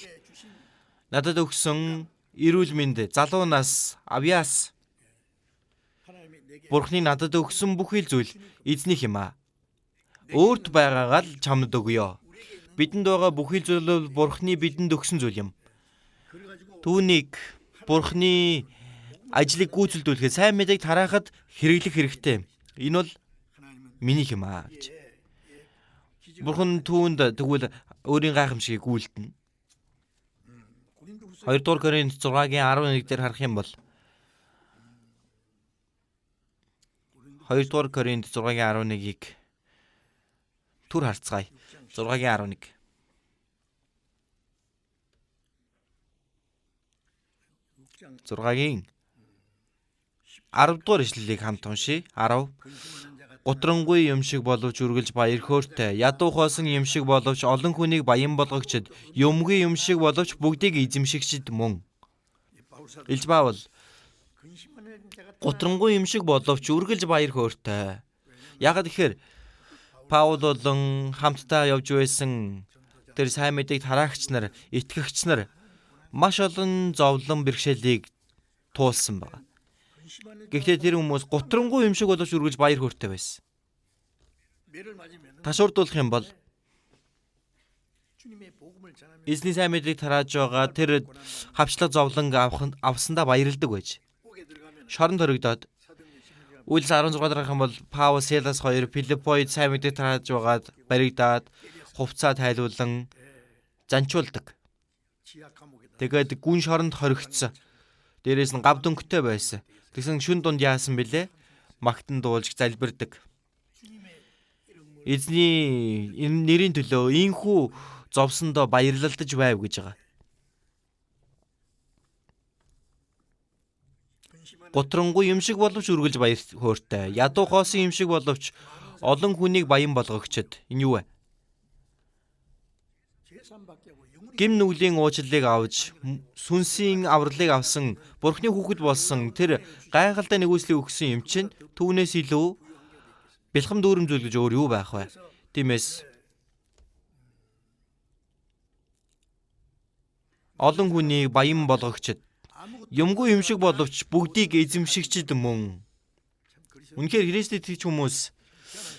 надад өгсөн эрүүл мэнд, залуу нас, авьяас, Бурхны надад өгсөн бүхий л зүйл эзнийх юм аа. Өөрт байгаагаа л чамд өгье. Бидэнд байгаа бүхий л зүйл бол Бурхны бидэнд өгсөн зүйл юм. Түүнийг Бурхны ажлыг гүйцэлдүүлэхэд, сайн мэдээг тараахад хэрэглэх хэрэгтэй юм. Энэ бол минийх юм аа гэж. Бурхан түүнд тэгвэл өөрийн гайхамшигыг гүйлтэнэ. 2 дугаар Коринт 6-гийн 11 дээр харах юм бол 2 дугаар Коринт 6-гийн 11-ийг түр харцгаая. 6-гийн 11. 6-гийн 10 дугаар ишлэлийг хамт уншъя. 10. Гутрангүй юм шиг боловч үргэлж баяр хөөртэй, ядуу хоосон юм шиг боловч олон хүнийг баян болгогчд, юмгүй юм шиг боловч бүгдийг эзэмшигчд мөн. Илж Паул гутрангүй юм шиг боловч үргэлж баяр хөөртэй. Яагаад гэхээр Паул болон хамтдаа явж байсан тэр сайн мэдээг тараагч нар, итгэгч нар маш олон зовлон бэрхшээлийг туулсан байна. Гэхдээ тэр хүмүүс гутрангүй юм шиг боловч үргэлж баяр хөөртэй байсан. Ташуурдуулах юм бол эзний сайн мэдээг тарааж байгаа тэр хавчлаг зовлон авсандаа баярлдаг байж. Шоронд хоригдоод Үйлс 16 дараах юм бол Паул, Силас хоёр Филиппойд сайн мэдээг тарааж байгаад баригдаад хувцаа тайлуулан занчуулдаг. Тэгээд гүн шоронд хоригдсон. Дээрээс нь гав дөнгөтэй байсан. Тэгсэн шүн дунд яасан бilé? Магтан дуулж залбирдаг. Эзний нэрийн төлөө ийхүү зовсондоо баярлалдаж байв гэж байгаа. Гутрангүй юм шиг боловч үргэлж баяр хөөртэй. Ядуу хоосон юм шиг боловч олон хүнийг баян болгогчд. Энэ юу вэ? Гим нүглийн уучлалыг авч сүнсийн авралыг авсан Бурхны хүүхэд болсон тэр гайхалтай нэгүслийг өгсөн юм чинь түүнээс илүү бэлхэм дүүрэм зүйл гэж өөр юу байх вэ? Тиймээс олон хүнийг баян болгогчд, юмгүй юм шиг боловч бүгдийг эзэмшигчд мөн. Үнэхээр Христэд итгэж хүмүүс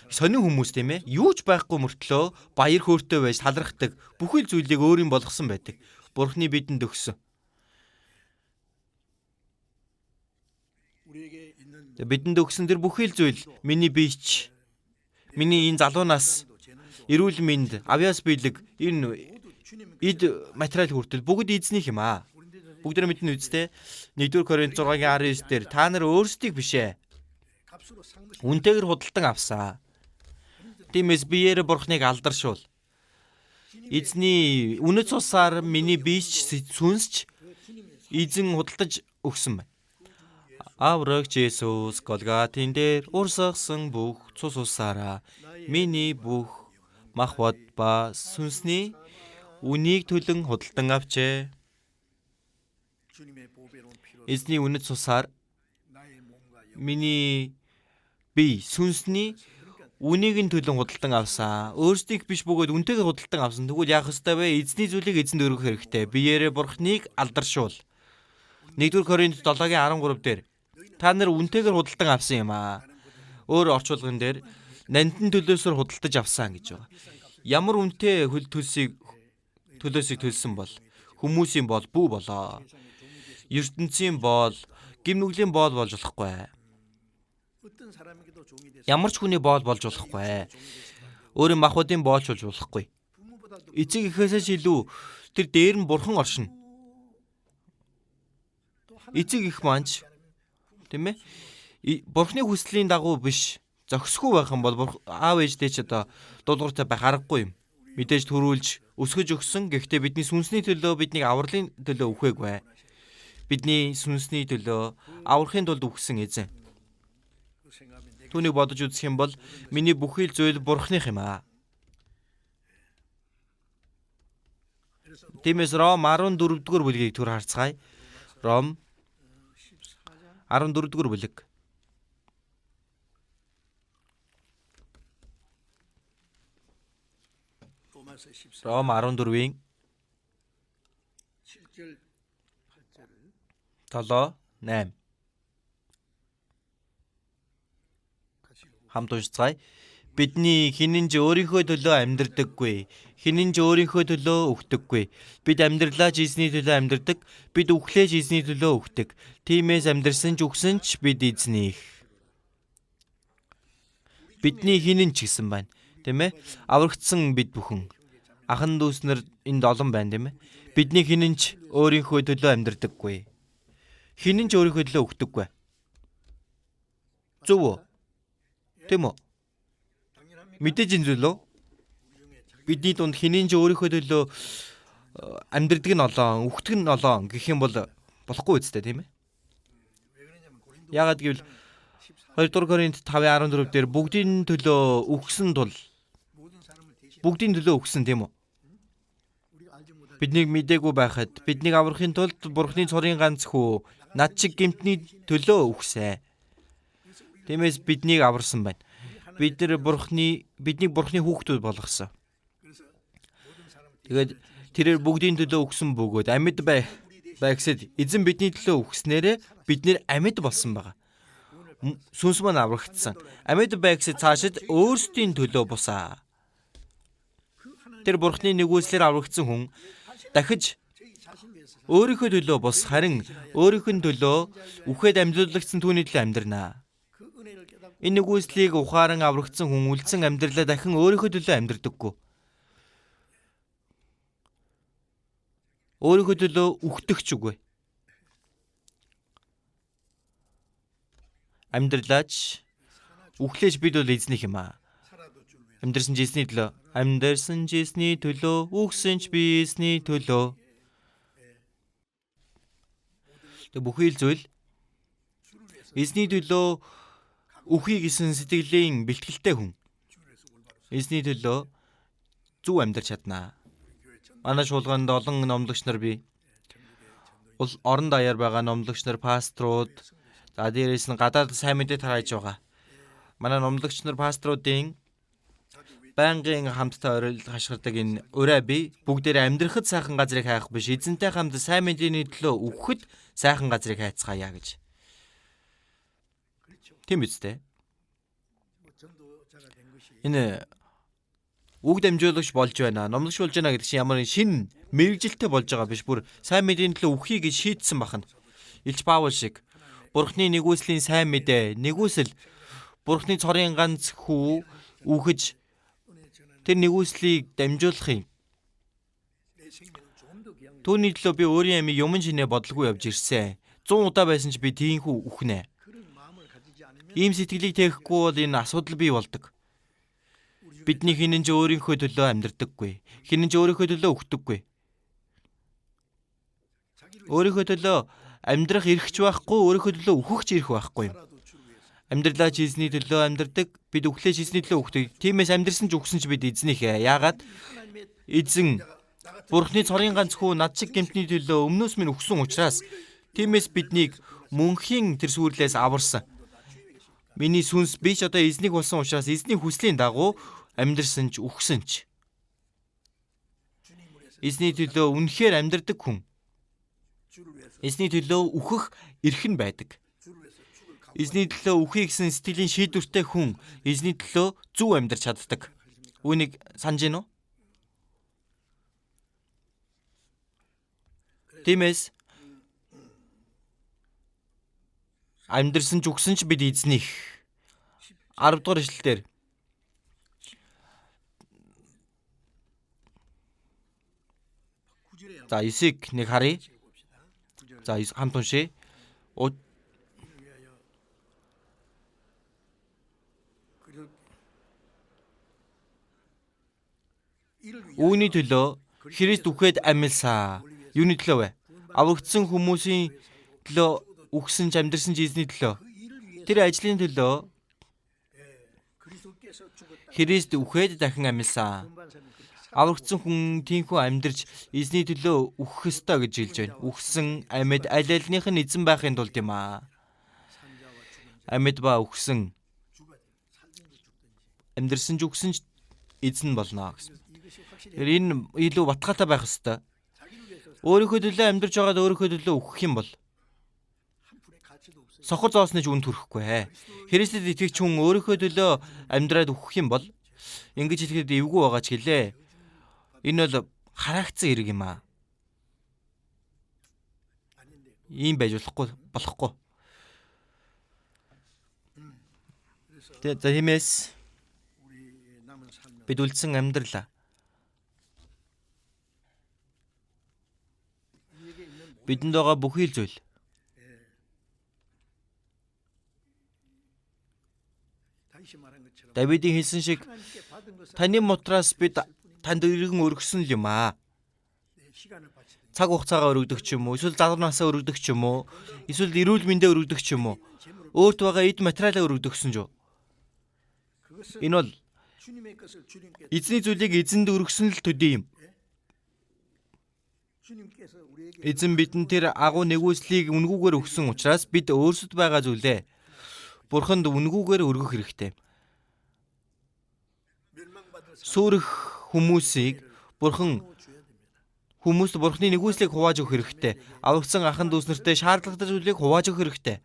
сонин хүмүүс тийм ээ. Юу ч байхгүй мөртлөө баяр хөөртэй байж талархдаг. Бүхэл зүйлийг өөрийн болгосон байдаг. Бурхны бидэнд өгсөн. Бидэнд өгсөн тэр бүхэл зүйл миний биеч, миний энэ залуу нас, эрүүл мэнд, авьяас биелэг, энэ эд материал хүртэл бүгд эзнийх юм аа. Бүгд мэднэ үстэй. 1-р Коринт 6-гийн 19 дээр та нар өөрсдийг биш ээ. Үнтэйгэр худалдан авсаа. Тиймээс биеэр Бурхныг алдаршуул. Эзний үнэт цусаар миний биеч сүнсч эзэн худалдаж өгсөн байна. Аврагч Есүс Голготын дээр урсгасан бүх цус усаараа миний бүх махбод ба сүнсний үнийг төлөн худалдан авчээ. Эзний үнэт цусаар миний бие сүнсний үнийг нь төлөн худалдан авсан. Өөрсдийнх биш бөгөөд үнтэйгээр худалдан авсан. Тэгвэл яах ёстой вэ? Эзний зүйлийг эзэнд өргөх хэрэгтэй. Биеэрээ Бурхныг алдаршуул. 1-р Коринт 7-гийн 13 дээр та нар үнтэйгээр худалдан авсан юм аа. Өөр орчуулган дээр нандин төлөөсөр худалдаж авсан гэж байгаа. Ямар үнэтэй хөл төлөөсийг төлсөн бол хүмүүсийн бол бүү болоо. ертөнцийн боол, гим нүглийн боол болж болохгүй. Ямар ч хүний боол болж болохгүй. Өөрийн махбодын боолч болж болохгүй. Эцэг эхээсээ ч илүү тэр дээр нь бурхан оршино. Эцэг их маань ч тийм ээ Бурхны хүслийн дагуу биш зохисгүй байх юм бол аав ээжтэй ч одоо дуулууртай байх аргагүй юм. Мэдээж төрүүлж өсгөж өгсөн. Гэхдээ бидний сүнсний төлөө биднийг авралын төлөө үхээгүй. Бидний сүнсний төлөө аврахын тулд үхсэн эзэн. Түүнийг бодож үзэх юм бол миний бүхий л зүйл Бурхных юм аа. Тиймээс Ром 14-р бүлгийг түр харцгаая. Ром 14-р бүлэг. Ром 14-ийн 7, 8. Хамт уншицгаая. Бидний хинэн ч өөрийнхөө төлөө амьдрдаггүй. Хинэн ч өөрийнхөө төлөө үхдэггүй. Бид амьдралаа ч эзний төлөө амьдрдаг. Бид үхлээ ч эзний төлөө үхдэг. Тиймээс амьдрсан ч үхсэн ч бид эзнийх. Бидний хинэн ч гэсэн байна. Тийм ээ? Аврагдсан бид бүхэн. Ахан дүүс нар энд олон байна, тийм ээ? Бидний хинэн ч өөрийнхөө төлөө амьдрдаггүй. Хинэн ч өөрийнхөө төлөө үхдэггүй. Зөв үү? Тийм үү? Мэдээж энэ зүйл үү? Бидний дунд хинэн ч өөрийнхөө төлөө амьдрдаг нь олон, үхдэг нь олон гэх юм бол болохгүй үстэй, тийм ээ? Яагаад гэвэл 2 дугаар Коринт 5:14 дээр бүгдийн төлөө үхсэн тул бүгдийн төлөө үхсэн, тийм үү? Биднийг мдээгүй байхад биднийг аврахын тулд Бурхны цорын ганц хүү над шиг гэмтний төлөө үхсэн. Тиймээс биднийг аварсан байна. Бид нар биднийг Бурхны хүүхдүүд болгосон. Тэгээд тэрээр бүгдийн төлөө үхсэн бөгөөд амьд бай гэсэд эзэн бидний төлөө үхснээрээ бид нэр амьд болсон байгаа. Сүнс маань аврагдсан. Амьд бай гэсэд цаашид өөрсдийн төлөө бусаа. Тэр Бурхны нэгүслээр аврагдсан хүн дахиж өөрийнхөө төлөө бус харин өөрийнх нь төлөө үхээд амьдлуулагдсан түүний төлөө амьдрнаа. Энэ нэгүслийг ухаан аврагдсан хүн үлдсэн амьдралаа дахин өөрийнхөө төлөө амьдрдаггүй. Өөрийнхөө төлөө үхдэх ч үгүй. Амьдралаач үхлээж бид бол эзнийх юм аа. Амьдрсан ч эзний төлөө, амьдрсан ч эзний төлөө, үхсэн ч би эзний төлөө. Тэг бүхий л зүйл эзний төлөө үхье гэсэн сэтгэлийн бэлтгэлтэй хүн эзний төлөө зөв амьдарч чаднаа. Манай шуулганд олон номлогч нар бий. Орон даяар байгаа номлогч нар, пасторууд, за дээрээс нь гадаад сайн мэдээ тарааж байгаа. Манай номлогч нар, пасторуудын байнгын хамтдаа орил хашгирдаг энэ урай би бүгдээрээ амьдрахад сайхан газрыг хайх биш, эзэнтэй хамт сайн мэдээний төлөө үхэхэд сайхан газрыг хайцгаая гэж. Тийм биз дээ. Энэ үг дамжуулагч болж байна, номлогч болж байна гэдэг чинь ямар нэг шинэ мэргэжилтэй болж байгаа биш, бүр сайн мэдээний төлөө үхье гэж шийдсэн бахна. Илч Паул шиг Бурхны нэгүслийн сайн мэдээ, нэгүсэл Бурхны цорын ганц хүү үхэж тэр нэгүслийг дамжуулах юм. Түүний төлөө би өөрийн амийг юмн шинэ бодлого явж ирсэн. 100 удаа байсан ч би тийхүү үхнэ. Ийм сэтгэлийг тэхгүй бол энэ асуудал бий болдог. Бидний хинэн ч өөрийнхөө төлөө амьдрдаггүй. Хинэн ч өөрийнхөө төлөө үхдэггүй. Өөрийнхөө төлөө амьдрах эрх ч байхгүй, өөрийнхөө төлөө үхэх ч эрх байхгүй юм. Амьдралаа ч эзний төлөө амьдрдаг, бид үхлээ ч эзний төлөө үхдэг. Тиймээс амьдрсан ч үхсэн ч бид эзнийхээ. Яагаад? Эзэн Бурхны цорын ганц хүү над шиг гэмтний төлөө өмнөөс минь үхсэн учраас тиймээс биднийг мөнхийн тэр сүрлээс аварсан. Миний сүнс би ч одоо эзнийг болсон учраас эзний хүслийн дагуу амьдрсан ч үхсэн ч. Эзний төлөө үнэхээр амьдрдаг хүн эзний төлөө үхэх эрх нь байдаг. Эзний төлөө үхье гэсэн сэтгэлийн шийдвэртэй хүн эзний төлөө зөв амьдарч чаддаг. Үүнийг санаж гин үү? Тиймээс амьдрсан ч үхсэн ч бид эзнийх. 10 дугаар ишлэл дээр за 9-ийг нэг харъя. За хамт уншъя. Үүний төлөө Христ үхээд амьлсан. Юуны төлөө вэ? Аврагдсан хүмүүсийн төлөө үхсэн ч амьдарсан ч эзний төлөө. Тэр ажлын төлөө Христ үхээд дахин амьлсан. Аврагдсан хүн тийхүү амьдарч эзний төлөө үхэх ёстой гэж хэлж байна. Үхсэн амьд аль альных нь эзэн байхын тулд юм аа. Амьд ба үхсэн, амьдарсан ч үхсэн ч эзэн болно гэсэн. Тэгэхээр энэ илүү баталгаатай байх ёстой. Өөрийнхөө төлөө амьдарч байгаад өөрийнхөө төлөө үхэх юм бол сохор зоосны ч үн төрөхгүй. Христэд итгэгч хүн өөрийнхөө төлөө амьдраад үхэх юм бол ингэж хэлэхэд эвгүй байгаа ч гэлээ. Энэ бол хараагдсан хэрэг юм аа. Ийм байж болохгүй. Тэгээ за тиймээс бид үлдсэн амьдралаа бидэнд байгаа бүхий л зүйл Давидын хэлсэн шиг таны мутраас бид танд иргэн өргөсөн л юм аа. Цаг хугацаагаа өргөдөг ч юм уу, эсвэл залуу насаа өргөдөг ч юм уу, эсвэл эрүүл мэндээ өргөдөг ч юм уу, өөрт байгаа эд материалаа өргөдөгсөн ч. Энэ бол эзний зүйлийг эзэнд өргөсөн л төдий юм. Эзэн бидэнд тэр агуу нэгүслийг үнгүүгээр өгсөн учраас бид өөрсдөд байгаа зүйлээ Бурханд үнгүүгээр өргөх хэрэгтэй. Сүрэх хүмүүсийг Бурхан хүмүүст Бурханы нэгүслийг хувааж өгөх хэрэгтэй. Аврагдсан ахын дүүс нартай шаардлагатай зүйлийг хувааж өгөх хэрэгтэй.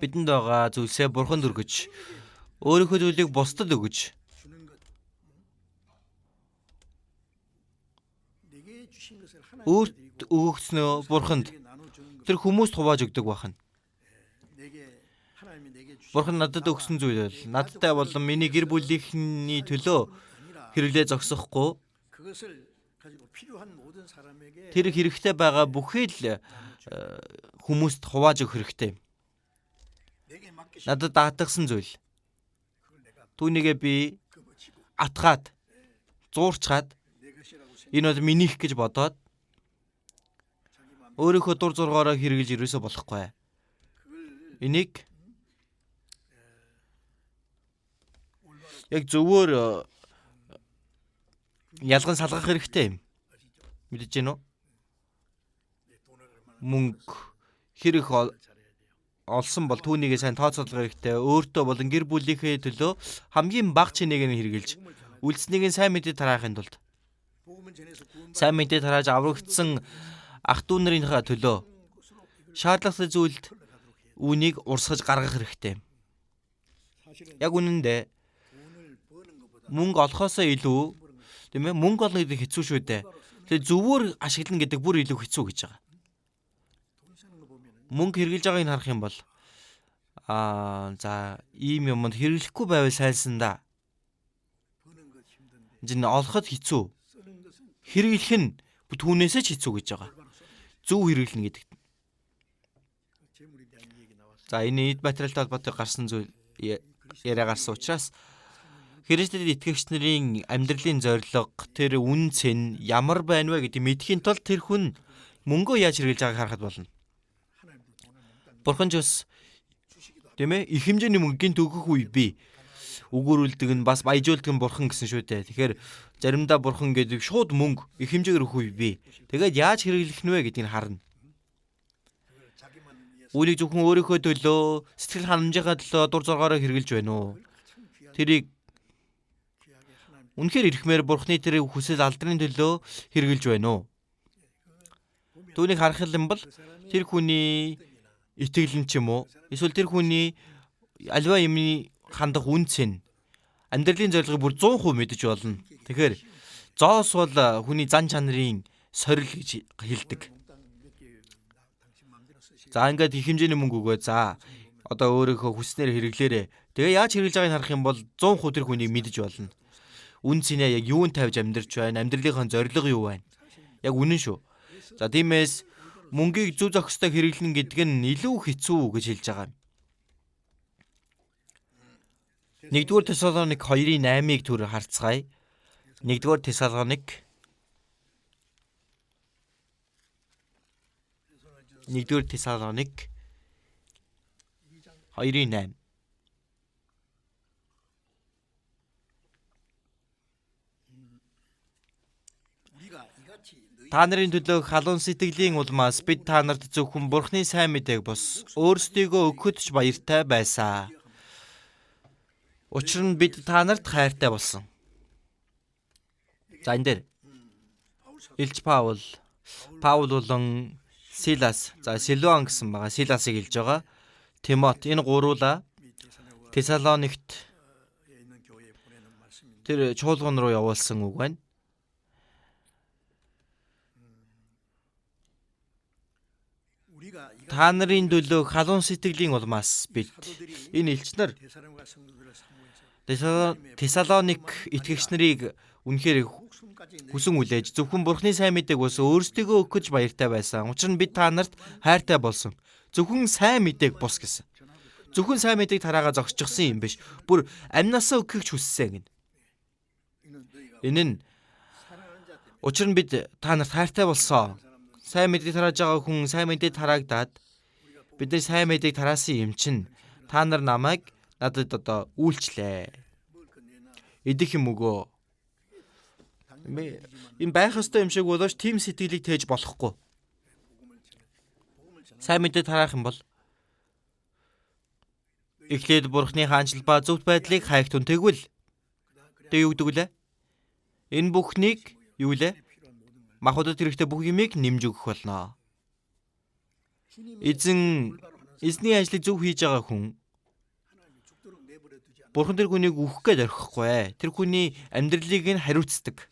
Бидэнд байгаа зүйлсээ Бурханд өргөж, өөрийнхөө зүйлийг бусдад өгөж, өөрт өгөгдснөө Бурханд тэр хүмүүст хувааж өгдөг байна. Бурхан надад өгсөн зүйл бол надтай болон миний гэр бүлийнхний төлөө хэрэглээ зогсохгүй, тэр хэрэгтэй байгаа бүхий л хүмүүст хувааж өгөх хэрэгтэй. Надад даатгсан зүйл түүнийгээ би атгаад зуурчхаад энэ бол минийх гэж бодоод өөрийнхөө дур зургаараа хэрэглэж ерөөсөө болохгүй. Энийг яг зөвөр ялган салгах хэрэгтэй юм. Мэдэж гэнэ үү? Мөнгө хэрэг олсон бол түүнийгээ сайн тооцоолох хэрэгтэй. Өөртөө болон гэр бүлийнхээ төлөө хамгийн бага чинээг нь хэрэгжилж үлдснийг нь сайн мэдээ тараахын тулд сайн мэдээ тарааж аврагдсан ах дүү нарынхаа төлөө шаардлагатай зүйлд үүнийг урсгаж гаргах хэрэгтэй. Яг үнэндээ мөнгө олохоосоо илүү, тийм ээ, мөнгө олно гэдэг хэцүү шүү дээ. Тэгээ зөвөр ашиглана гэдэг бүр илүү хэцүү гэж байгаа. Мөнгө хэрэглэж байгааг нь харах юм бол за ийм юмд хэрэглэхгүй байвал сайнсан да. Энэ олоход хэцүү. Хэрэглэх нь түүнээсээ ч хэцүү гэж байгаа. Зөв хэрэглэнэ гэдэг. За энэ эд материалтай холбоотой гарсан зүйл яриа гарсан учраас Христэд итгэгч нарын амьдралын зорилго, тэр үн цэн ямар байна вэ гэдгийг мэдэхийн тулд тэр хүн мөнгөө яаж хэрэглэж байгааг харахад болно. Бурхан ч бас, тийм ээ, их хэмжээний мөнгө гинт өгөх үе бий. Өгөөрүүлдэг нь бас баяжуулдаг нь бурхан гэсэн шүү дээ. Тэгэхээр заримдаа бурхан гэдэг шууд мөнгө их хэмжээгээр өгөх үе бий. Тэгээд яаж хэрэглэх нь вэ гэдгийг харна. Үүнийг зөвхөн өөрийнхөө төлөө, сэтгэл ханамжийнхаа төлөө дур зоргоороо хэрэглэж байна уу? Тэрийг үнэхээр ирэхмээр бурхны тэр хүсэл алдрын төлөө хэрэглэж байна уу? Түүнийг харах юм бол тэр хүний итгэл нь ч юм уу, эсвэл тэр хүний альва юмны хандах үн цэн, амьдралын зорилгыг бүр 100% мэдэж болно. Тэгэхээр зоос бол хүний зан чанарын сорил гэж хэлдэг. За ингээд их хэмжээний мөнгө өгөө. За одоо өөрийнхөө хүснээр хэрэглээрэ. Тэгээ яаж хэрэглэж байгааг харах юм бол 100% тэр хүнийг мэдэж болно. Үн цэнээ яг юунд тавьж амьдарч байна, амьдралынхаа зорилго юу байна. Яг үнэн шүү. За тиймээс мөнгийг зөв зохистой хэрэглэнэ гэдэг нь илүү хэцүү гэж хэлж байгаа юм. 1-р Тесалоник 2:8-ыг түр харцгаая. 1-р Тесалоник 1-р Тесалоник 2:8. Та нарын төлөө халуун сэтгэлийн улмаас бид та нарт зөвхөн Бурхны сайн мэдээг бус өөрсдийгөө өгөхөд ч баяртай байсан. Учир нь бид та нарт хайртай болсон. За энэ дээр Илч Паул болон Силас, за Силуан гэсэн байгаа. Силасыг хэлж байгаа. Тимот энэ гуруула Тесалоникт тэр чуулган руу явуулсан үг байна. Та нарын төлөө халуун сэтгэлийн улмаас бид энэ элч нар Тесалоник итгэгч нарыг үнэхээр хүсэн хүлээж зөвхөн Бурхны сайн мэдээг бус өөрсдийгөө өгөх гэж баяртай байсан. Учир нь бид та нарт хайртай болсон. Зөвхөн сайн мэдээг бус гэсэн. Зөвхөн сайн мэдээг тараагаа зогсчихсон юм биш. Бүр амнасаа өгөхийг ч хүссэн гэнэ. Энэ нь учир нь бид та нарт хайртай болсон. Сайн мэдээг тарааж байгаа хүн сайн мэдээг тараагдаад бид нар сайн мэдээг тараасан юм чинь та нар намайг надад одоо үйлчлээ. Идэх юм өгөө. Энэ байх ёстой юм шиг болооч тийм сэтгэлийг тээж болохгүй. Сайн мэдээ тараах юм бол эхлээд Бурхны хаанчлал ба зөвхт байдлыг хайх түн тэгвэл тэг юу гэдэг вүлээ? Энэ бүхнийг юу лээ? Махбодод хэрэгтэй бүх юмыг нэмж өгөх болно. Эзэн эзний ажлыг зөв хийж байгаа хүн Бурхан тэр хүнийг үхэх гээд орхихгүй. Тэр хүний амьдралыг нь хариуцдаг.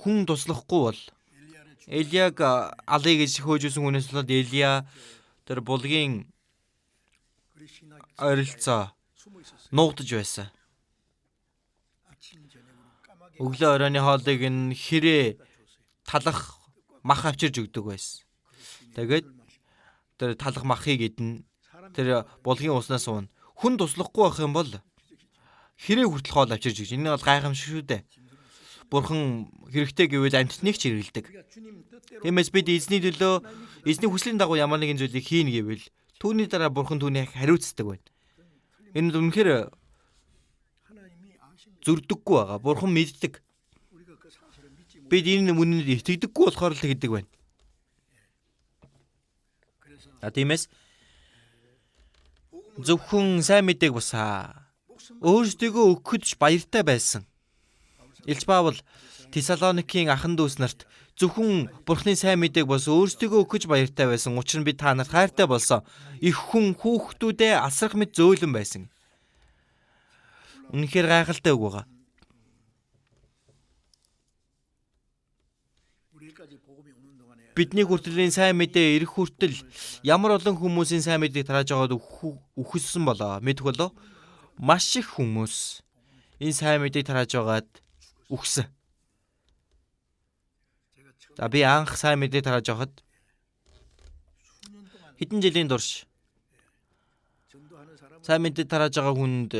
Хүн туслахгүй бол Элияг алыг гэж хөөжсэн хүнээс болоод Элия тэр булгийн ойролцоо нуугдаж байсан. Өглөө оройн хоолыг нь хэрээ талах мах авчирж өгдөг байсан. Тэгээд тэр талах махыг идэнэ. Тэр булгийн уснаас уuna. Хүн туслахгүй байх юм бол хэрээ хүртэл хоол авчирж өгч. Энэ бол гайхамшиг шүү дээ. Бурхан хэрэгтэй гэвэл амьтныг ч хэрэглэдэг. Тиймээс бид эзний төлөө эзний хүслийн дагуу ямар нэгэн зүйлийг хийнэ гэвэл түүний дараа Бурхан түүнийг хариуцдаг байна. Энэ нь үнэхээр зөрдөггүй байгаа. Бурхан мэддэг. Бид энэ үнэнд итгэдэггүй болохоор л тэгдэг байна. А тиймээс зөвхөн сайн мэдээг бусаа өөрсдийгөө өгөхөд ч баяртай байсан. Илч Паул Тесалоникийн ахан дүүс нарт зөвхөн Бурхны сайн мэдээг бос өөрсдийгөө өгөх гэж баяртай байсан. Учир нь бид та нарт хайртай болсон. Их хүн хүүхдүүдээ асрах мэт зөөлөн байсан. Үнэхээр гайхалтай үг байгаа. Бидний хүртэл энэ сайн мэдээ ирэх хүртэл ямар олон хүмүүсийн сайн мэдээг тарааж байгаад үхсэн болоо. Мэдэх болов? Маш их хүмүүс энэ сайн мэдээг тарааж байгаад үхсэн. За би анх сайн мэдээ тарааж байхад хэдэн жилийн турш сайн мэдээ тарааж байгаа хүнд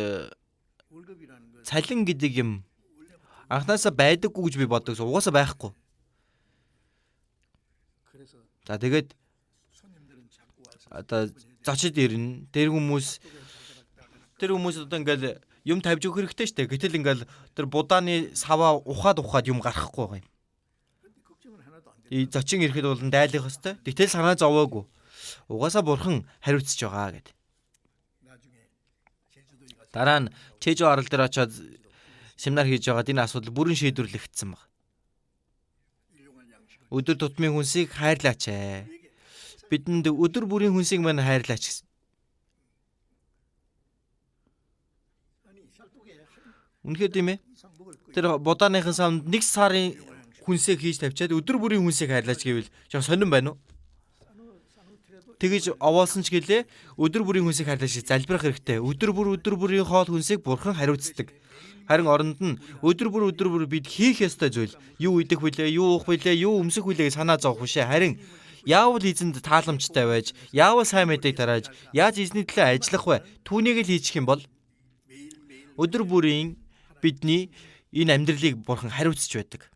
цалин гэдэг юм анхнаасаа байдаггүй гэж би боддог. Угаасаа байхгүй. За тэгээд одоо зочид ирнэ. Тэр хүмүүс одоо ингээл юм тавьж өгөх хэрэгтэй шүү дээ. Гэтэл ингээл тэр будааны саваа ухаад юм гарахгүй байгаа юм. Зочин ирэхэд бол дайлах ёстой. Гэтэл санаа зовоогүй. Угаасаа Бурхан хариуцж байгаа гэд. Дараа нь Чежу арал дээр очиод семинар хийж байгаад энэ асуудал бүрэн шийдвэрлэгдсэн баг. Өдөр тутмын хүнсийг хайрлаач ээ. Бидэнд өдөр бүрийн хүнсийг мань хайрлаач гэсэн. Үнэхээр тийм ээ. Тэр будааныхын савнд нэг сарын хүнсээ хийж тавьчаад өдөр бүрийн хүнсийг хайрлаач гэвэл жоох сонирн байна уу? Тэгэж овоолсон ч гэлээ өдөр бүрийн хүнсийг хайрлах шиг залбирах хэрэгтэй. Өдөр бүр өдөр бүрийн хоол хүнсийг Бурхан хариуцдаг. Харин оронд нь өдөр бүр бид хийх ёстой зүйл юу идэх вүлээ, юу уух вүлээ, юу өмсөх вүлээ гэж санаа зовох бишээ. Харин яавал эзэнд тааламжтай байж, яавал сайн мэдээг тарааж, яаж эзний төлөө ажиллах вэ? Түүнийг л хийчих юм бол өдөр бүрийн бидний энэ амьдралыг Бурхан хариуцж байдаг.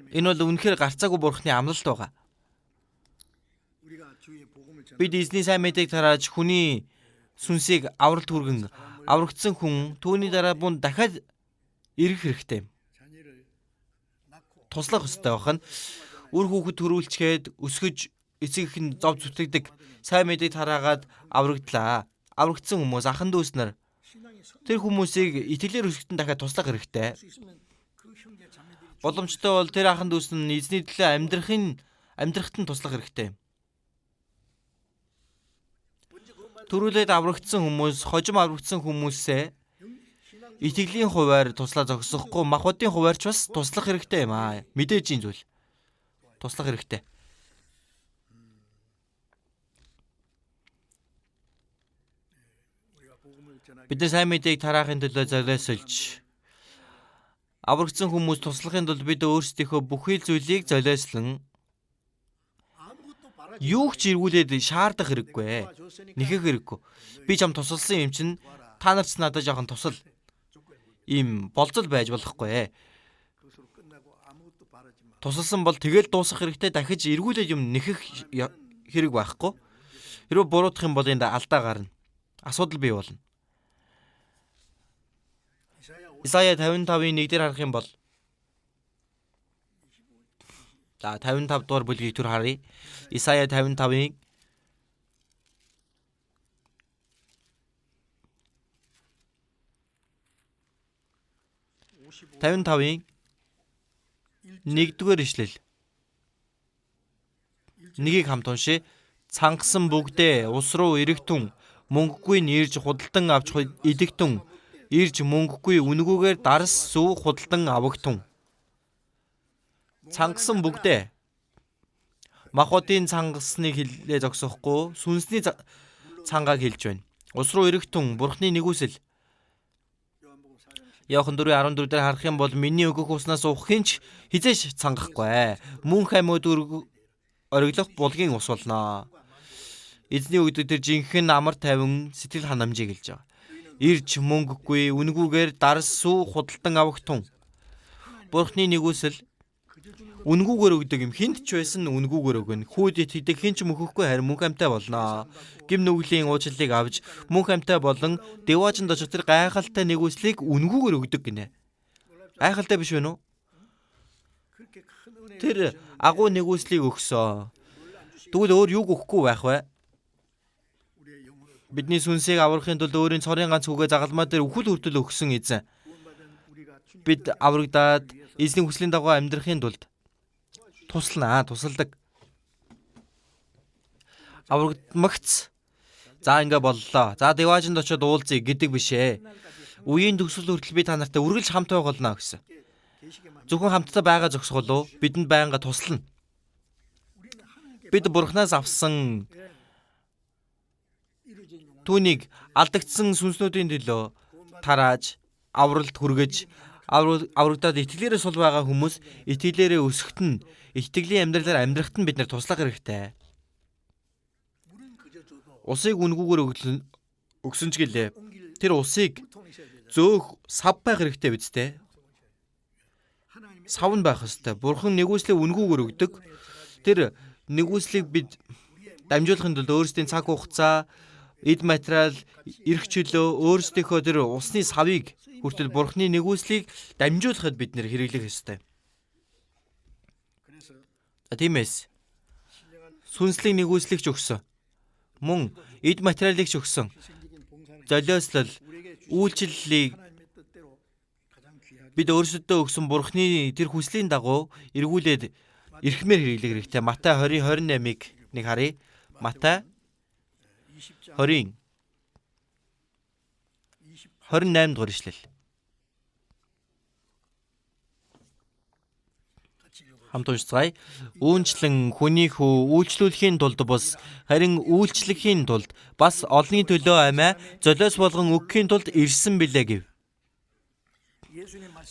Энэ бол үнэхээр гарцаагүй Бурханы амлалт байгаа. Бид эзний сайн мэдээг тарааж хүний сүнсийг авралт хүргэн аврагдсан хүн түүний дараа бун дахиад ирэх хэрэгтэй. Туслах ёстой байх нь үр хүүхэд төрүүлчгээд өсгөж эцэг эх нь зов зүтгэдэг сайн мэдээг тараагаад аврагдлаа. Аврагдсан хүмүүс ахан дүүс нар тэр хүмүүсийг итгэлээр өсгөхөд нь дахиад туслах хэрэгтэй. Боломжтой бол тэр ахан дүүс нь эзний төлөө амьдрахад нь туслах хэрэгтэй. Төрүүлээд аврагдсан хүмүүс, хожим аврагдсан хүмүүсээ итгэлийн хувиар туслаа зогсохгүй, махбодын хувиар ч бас туслах хэрэгтэй юм аа. Мэдээж энэ зүйл туслах хэрэгтэй. Бид нар сайн мэдээг тараахын төлөө золиослж аврагдсан хүмүүс туслахын тулд бид өөрсдийнхөө бүхий л зүйлийг золиослон юу ч эргүүлээд шаардах хэрэггүй. Нэхэх хэрэггүй. Би чам тусалсан юм чинь та нар ч надад жоохон тусал. Ийм болзол байж болохгүй. Тусалсан бол тэгэл дуусах хэрэгтэй. Дахиж эргүүлээд юм нэхэх хэрэг байхгүй. Хэрвээ буруутах юм бол энд алдаа гарна. Асуудал бий болно. Исая 55-ын 1 дээр харах юм бол за 55 дугаар бүлгийг түр харъя. Исая 55-ын 55-ын 1-р ишлэл. Нэгийг хамт уншъя. Цангасан бүгдээ ус руу эрэгтүн мөнгөгүй нь ирж худалдан авч идэгтүн ирж мөнгөгүй үнэгүйгээр дарс сүү худалдан авагтун. Цангасан бүгдээ махбодын цангасныг хэлээ зогсохгүй сүнсний цангааг хэлж байна. Ус руу эрэгтүн Бурхны нэгүсэл. Иохан 4:14 дээр харах юм бол миний өгөх уснаас уух хинч хизээш цангахгүй. Мөнх амьд ориглох булгийн ус болно. Эзний өгдөг тэр жинхэнэ амар тайван сэтгэл ханамжийг хэлж байгаа. Ирж мөнгөгүй үнэгүйгээр дарс сүү худалдан авагтун. Бурхны нэгүсэл үнэгүйгээр өгдөг юм хинт ч байсан үнэгүйгээр өгнө. Хүүд итгэдэг хин ч мөхөхгүй харин мөнх амьтай болно. Гим нүглийн уучлалыг авч мөнх амьтай болон деваажинд очих тэр гайхалтай нэгүслийг үнэгүйгээр өгдөг гинэ. Гайхалтай биш вэ нү? Тэр агуу нэгүслийг өгсөө. Тэгвэл өөр юуг өгөхгүй байх вэ? Бидний сүнсийг аврахын тулд өөрийн цорын ганц хүүгээ загалмай дээр үхэл хүртэл өгсөн эзэн. Бид аврагдаад эзний хүслийн дагуу амьдрахын тулд туслана, тусалдаг. Аврагдмагц. За ингээ боллоо. За деваажинд очиод уулзъя гэдэг биш ээ. Үеийн төгсгөл хүртэл би та нартай үргэлж хамт байх болно гэсэн. Зөвхөн хамтдаа байгаа зогсгол уу? Бидэнд байнга туслана. Бид Бурханаас авсан түүнийг алдагдсан сүнснүүдийн төлөө тарааж авралт хүргэж аврагдаад итгэлээрээ сул байгаа хүмүүс итгэлээрээ өсөхт нь итгэлийн амьдралаар амьдрахт нь бид нар туслах хэрэгтэй. Усыг үнэгүйгээр өгсөн ч гэлээ. Тэр усыг зөөх сав байх хэрэгтэй биз дээ. Сав нь байх ёстой. Бурхан нэгүслээ үнэгүйгээр өгдөг. Тэр нэгүслийг бид дамжуулахын тулд өөрсдийн цаг хугацаа, эд материал, эрх чөлөө, өөрсдийнхөө тэр усны савыг хүртэл Бурханы нэгүслийг дамжуулахад бид нэр хэрэглэх ёстой. Тиймээс сүнслэг нэгүслийг ч өгсөн. Мөн эд материалыг ч өгсөн. Золиослол, үйлчлэлийг бид өөрсөддөө өгсөн Бурханы тэр хүслийн дагуу эргүүлээд эрхмээр хэрэглэх хэрэгтэй. Матай 20:28-ыг нэг харъя. Матай 20:28 дугаар ишлэл. Хамт уншицгаая. Үүнчлэн хүний хүү үйлчлүүлэхийн тулд бус харин үйлчлэхийн тулд бас олонний төлөө амиа золиос болгон өгөхийн тулд ирсэн билээ гэв.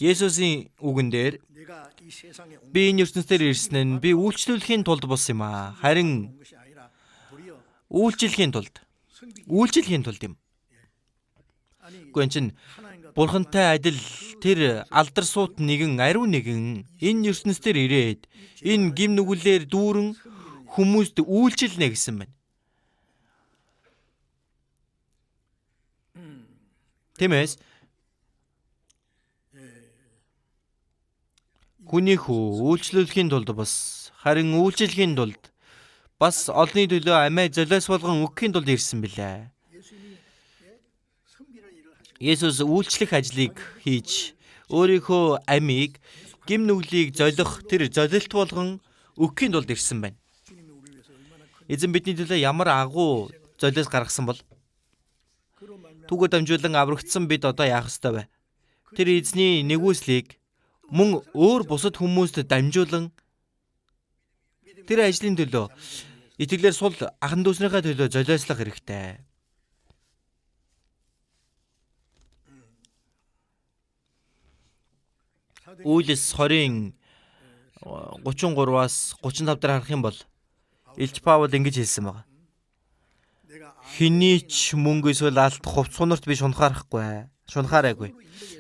Есүсийн үгэн дээр би энэ ертөнцийн ирсэн нь би үйлчлүүлэхийн тулд бус юм аа. Харин үйлчлэхийн тулд. Үйлчлэхийн тулд юм. Гэхдээ эн чинь Бурхантай адил тэр алдар суут нэгэн ариун нэгэн энэ ертөнцийн ирээд энэ гим нүгэлээр дүүрэн хүмүүст үйлчилнэ гэсэн байна. Тиймээс хүний хүү үйлчлүүлэхийн тулд бас харин үйлчлэхийн тулд бас олонний төлөө амиа золиос болгон өгөхийн тулд ирсэн билээ. Есүс үйлчлэх ажлыг хийж өөрийнхөө амийг гим нүглийг золих тэр золилт болгон өгөхийн тулд ирсэн байна. Эзэн бидний төлөө ямар агуу золиос гаргасан бол түүгээр дамжуулан аврагдсан бид одоо яах ёстой вэ? Тэр эзний нэгүслийг мөн өөр бусад хүмүүст дамжуулан тэр ажлын төлөө итгэлээр сул ахан дүүснийхээ төлөө золиослох хэрэгтэй. Үйлс 20-ын 33-аас 35 дээр харах юм бол Илч Паул ингэж хэлсэн байна. Хэний ч мөнгө эсвэл алт хувц сунарт би шунхаарахгүй. Шунхаарайгүй.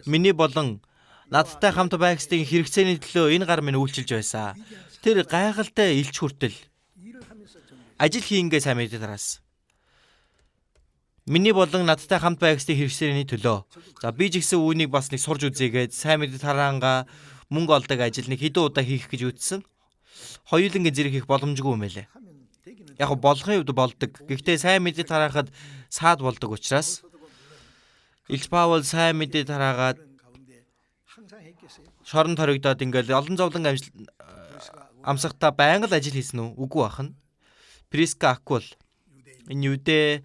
Миний болон надтай хамт байгсдын хэрэгцээний төлөө энэ гар минь үйлчилж байсан. Тэр гайхалтай илч хүртэл ажил хийнгээ сайн мэдээ тараас. Миний болон надтай хамт байгсдын хэрэгцээний төлөө. За би ч гэсэн үүнийг бас нэг сурж үзээгээд сайн мэдээ тараангаа мөнгө олдог ажил нэг хэдэн удаа хийх гэж үтсэн. Хоёулангийн зэрэг хийх боломжгүй юм байлээ. Яг болохын хувьд болдог. Гэхдээ сайн мэдээ тараахад саад болдог учраас Илч Паул сайн мэдээ тараагаад шорон торигдоод ингээл олон зовлон амсахтаа байнга л ажил хийсэн үү? Үгүй бахна. Приска Акул энэ юудэ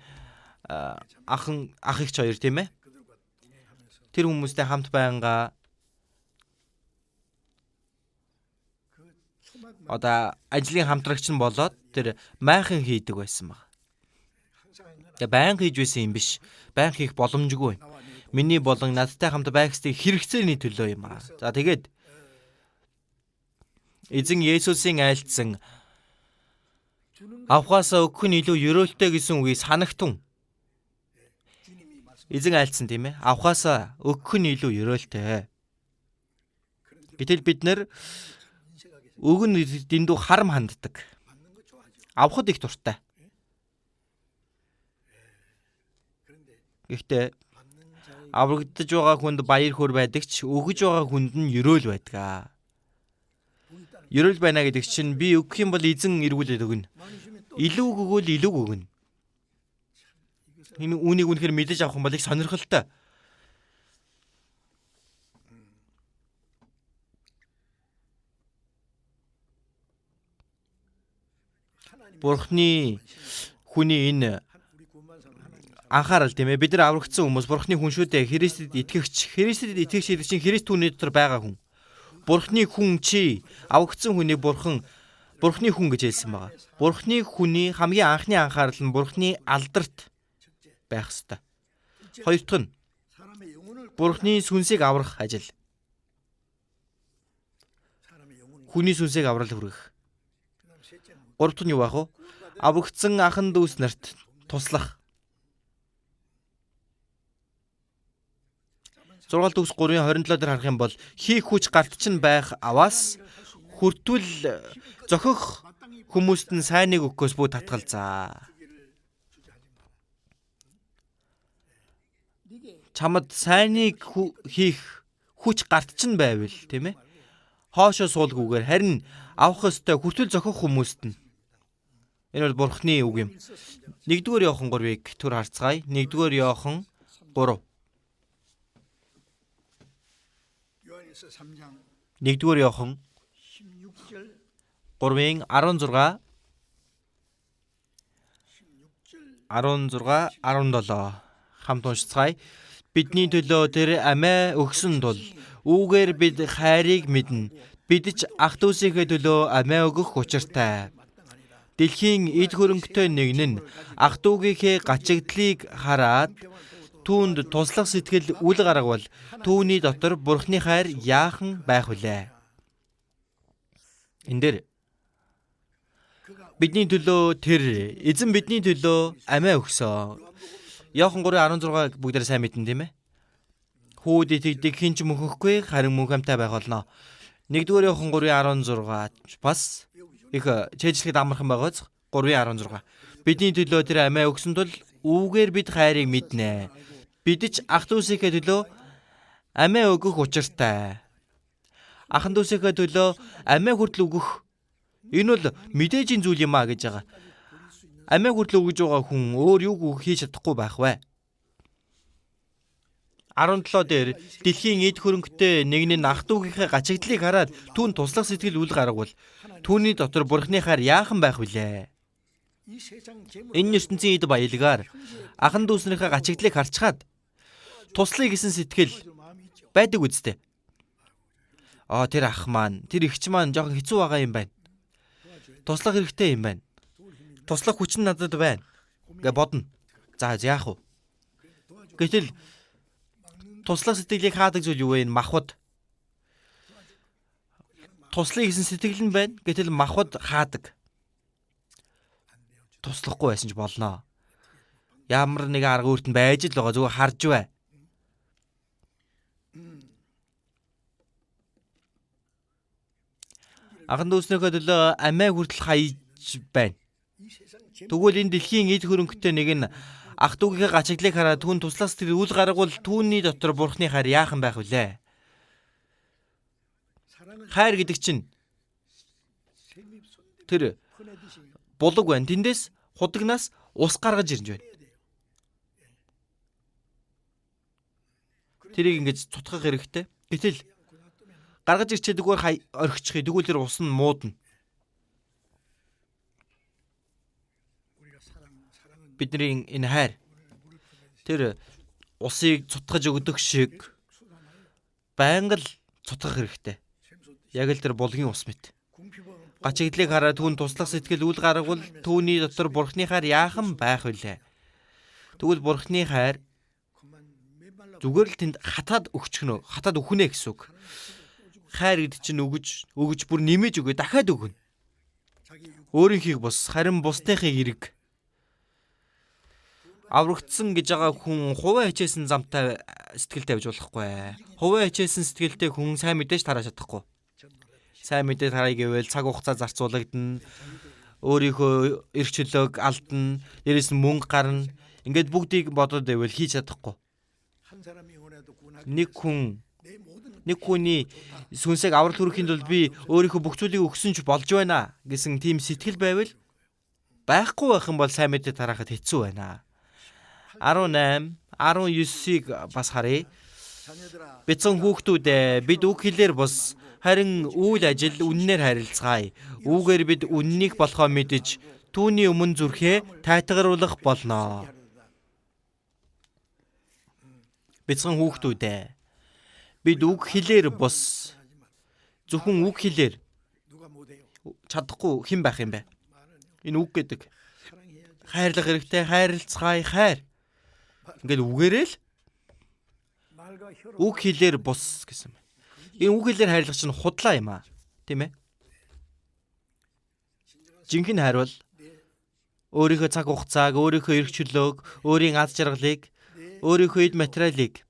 ахын ах эгч хоёр тийм ээ. Тэр хүмүүстэй хамт байнга одоо ажлын хамтрагч нь болоод тэр майхан хийдэг байсан баг. Тэгээ байнга хийж байсан юм биш. Байнга хийх боломжгүй. Миний болон надтай хамт байгсдын хэрэгцээний төлөө юм аа. За тэгээд эзэн Есүсийн айлтсан авхаасаа өгөх нь илүү ерөөлтэй гэсэн үгийг санагтун. Эзэн айлтсан тийм ээ. Авхаасаа өгөх нь илүү ерөөлтэй. Гэтэл бид нэр өгөн дэндүү харам ханддаг. Авахд их дуртай. Гэхдээ аврагдаж байгаа хүнд баяр хөөр байдаг ч өгөж байгаа хүнд нь ерөөл байдаг. Ерөөл байна гэдэг чинь би өгөх юм бол эзэн эргүүлээд өгнө. Илүү өгөөл илүү өгнө. Энэ үүнийг үнэхээр мэдэж авах юм бол их сонирхолтой. Бурхны хүний энэ анхаарал тийм ээ. Бид нар аврагдсан хүмүүс Бурхны хүн шүү дээ. Христэд итгэгч. Христэд итгэгч гэдэг чинь Христ түүний дотор байгаа хүн. Бурхны хүн чи аврагдсан хүний Бурхан Бурхны хүн гэж хэлсэн байгаа. Бурхны хүний хамгийн анхны анхаарал нь Бурхны алдарт байх ёстой. Хоёр дахь нь Бурхны сүнсийг аврах ажил. Хүний сүнсийг аврал хүргэх. Гурав дахь нь юу байх вэ? Аврагдсан ахан дүүс нарт туслах. 6 төгс 3-ын 27 дээр харах юм бол хийх хүч гарт чинь байх аваас хүртвэл зохих хүмүүст нь сайныг өгөхөөс бүү татгалзаа. Чамд сайныг хийх хүч гарт чинь байвал тийм ээ. Хоошоо суулгүйгээр харин авах ёстой хүртэл зохих хүмүүст нь. Энэ бол Бурхны үг юм. 1-р Иохан 3-ыг түр харцгаая. 1-р Иохан 3. 1-р Иохан 3-ын 16 16 17 хамт уншицгаая. Бидний төлөө тэр амиа өгсөн тул үүгээр бид хайрыг мэднэ. Бид ч ах дүүсийнхээ төлөө амиа өгөх учиртай. Дэлхийн эд хөрөнгөтэй нэг нь ах дүүгийнхээ гачигдлыг хараад түүнд туслах сэтгэл үл гаргавал түүний дотор Бурхны хайр яахан байх вүлээ? Энэ дээр бидний төлөө тэр эзэн бидний төлөө амиа өгсөн. Иохан 3:16 бүгдээр сайн мэднэ, тийм ээ? Хүүд итгэдэг хэн ч мөнхөхгүй, харин мөнх амьтай байх болно. 1-р Иохан 3:16 бас их чэйжлэхэд амархан байгааз 3:16. Бидний төлөө тэр амиа өгсөн тул үүгээр бид хайрыг мэднэ. Бид ч ах дүүсийнхээ төлөө амиа өгөх учиртай. Ахан дүүсийнхээ төлөө амиа хүртэл өгөх. Энэ бол мэдээжийн зүйл юм а гэж байгаа. Амиа хүртэл өгж байгаа хүн өөр юу хийж чадахгүй байх вэ? 17 дээр дэлхийн эд хөрөнгөтэй нэг нь ах дүүгийнхээ гачигдлыг хараад түүн туслах сэтгэл үл гаргавал түүний дотор Бурхны хайр яахан байх вүлээ? Энэ ертөнцийн эд баялгаар ахан дүүснийхээ гачигдлыг харчхаад туслая гэсэн сэтгэл байдаг үсттэй. Аа, тэр ах маань, тэр эгч маань жоохон хэцүү байгаа юм байна. Туслах хэрэгтэй юм байна. Туслах хүч нь надад байна гэ бодно. За, яах вэ? Гэтэл туслах сэтгэлийг хаадаг зүйл юу вэ? Энэ махбод. Туслая гэсэн сэтгэл нь байна. Гэтэл махбод хаадаг. Туслахгүй байсан ч болно. Ямар нэгэн арга үүрт нь байж л байгаа. Зүгээр харж бай. Ахан дүүснийхөө төлөө амиа хүртэл хаяж байна. Тэгвэл энэ дэлхийн эд хөрөнгөтэй нэг нь ах дүүгийнхээ гачигдлыг хараад түүн туслах сэтгэл үл гаргавал түүний дотор Бурхны хайр яахан байх вүлээ? Хайр гэдэг чинь тэр булаг байна. Тэндээс худагнаас ус гаргаж ирж байна. Тэрийг ингэж цутгах хэрэгтэй. Гэтэл гаргаж ирчээдэггээр орхичих. Тэгвэл тэр ус нь муудна. Бидний энэ хайр тэр усыг цутгаж өгдөг шиг байнга л цутгах хэрэгтэй. Яг л тэр булгийн ус мэт. Гачигдлыг хараад түүн туслах сэтгэл үл гаргавал түүний дотор Бурхны хайр яахан байх вүлээ? Тэгвэл Бурхны хайр зүгээр л тэнд хатаад өгчих нөө, хатаад өгнө гэсэн үг. Хайр гэдэг чинь өгөж бүр нэмэж өгөө, дахиад өгнө. Өөрийнхийг бус, харин бусдынхыг эрг. Аврагдсан гэж байгаа хүн хувиа хичээсэн замтай сэтгэл тавьж болохгүй. Хувиа хичээсэн сэтгэлтэй хүн сайн мэдээж тарааж чадахгүй. Сайн мэдээ тарая гэвэл цаг хугацаа зарцуулагдана. Өөрийнхөө эрх чөлөөг алдна, дээрээс нь мөнгө гарна. Ингээд бүгдийг бодоод байвал хийж чадахгүй. Нэг хүн нэг хүний сүнсийг аврал хүрэхийн тулд би өөрийнхөө бүх зүйлийг өгсөн ч болж байна гэсэн тийм сэтгэл байвал байхгүй байх юм бол сайн мэдээ тараахад хэцүү байна. 18, 19-ийг бас харъя. Бяцхан хүүхдүүд ээ, бид үг хэлээр бус харин үйл ажил үннээр харилцгаая. Үүгээр бид үннийг болохоо мэдэж түүний өмнө зүрхээ тайтгаруулах болно. Бяцхан хүүхдүүд ээ, бид үг хэлээр бус зөвхөн үг хэлээр чадахгүй хэн байх юм бэ? Энэ үг гэдэг хайрлах хэрэгтэй, хайрлцгаая, хайр. Ингээл үгээрээ л үг хэлээр бус гэсэн байна. Энэ үг хэлээр хайрлах чинь худлаа юм аа. Тийм ээ? Жинхэнэ хайр бол өөрийнхөө цаг хугацааг, өөрийнхөө эрх чөлөөг, өөрийн аз жаргалыг, өөрийнхөө эд материалыг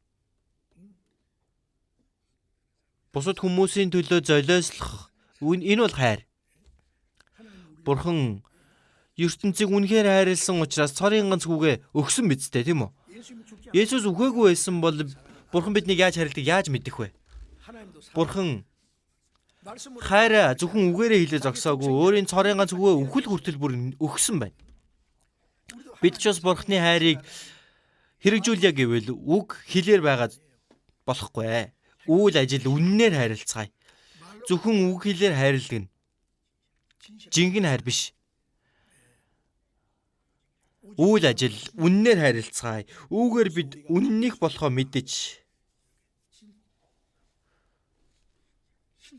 бусад хүмүүсийн төлөө золиослох. Энэ бол хайр. Бурхан ертөнцийг үнэхээр хайрлсан учраас цорын ганц хүүгээ өгсөн биз дээ, тийм үү? Есүс үхээгүй байсан бол Бурхан биднийг яаж хайрладаг яаж мэдэх вэ? Бурхан хайраа зөвхөн үгээрээ хэлээ зогсоогүй, өөрийн цорын ганц хүүгээ үхэл хүртэл бүр өгсөн байна. Бид ч бас Бурханы хайрыг хэрэгжүүлье гэвэл үг хэлээр байгаа болохгүй. Үйл ажил үннээр хайрлцгаая. Зөвхөн үг хэлээр хайрладаг нь жинхэнэ хайр биш. Үйл ажил үннээр хайрлцгаая. Үүгээр бид үннийх болохоо мэдэж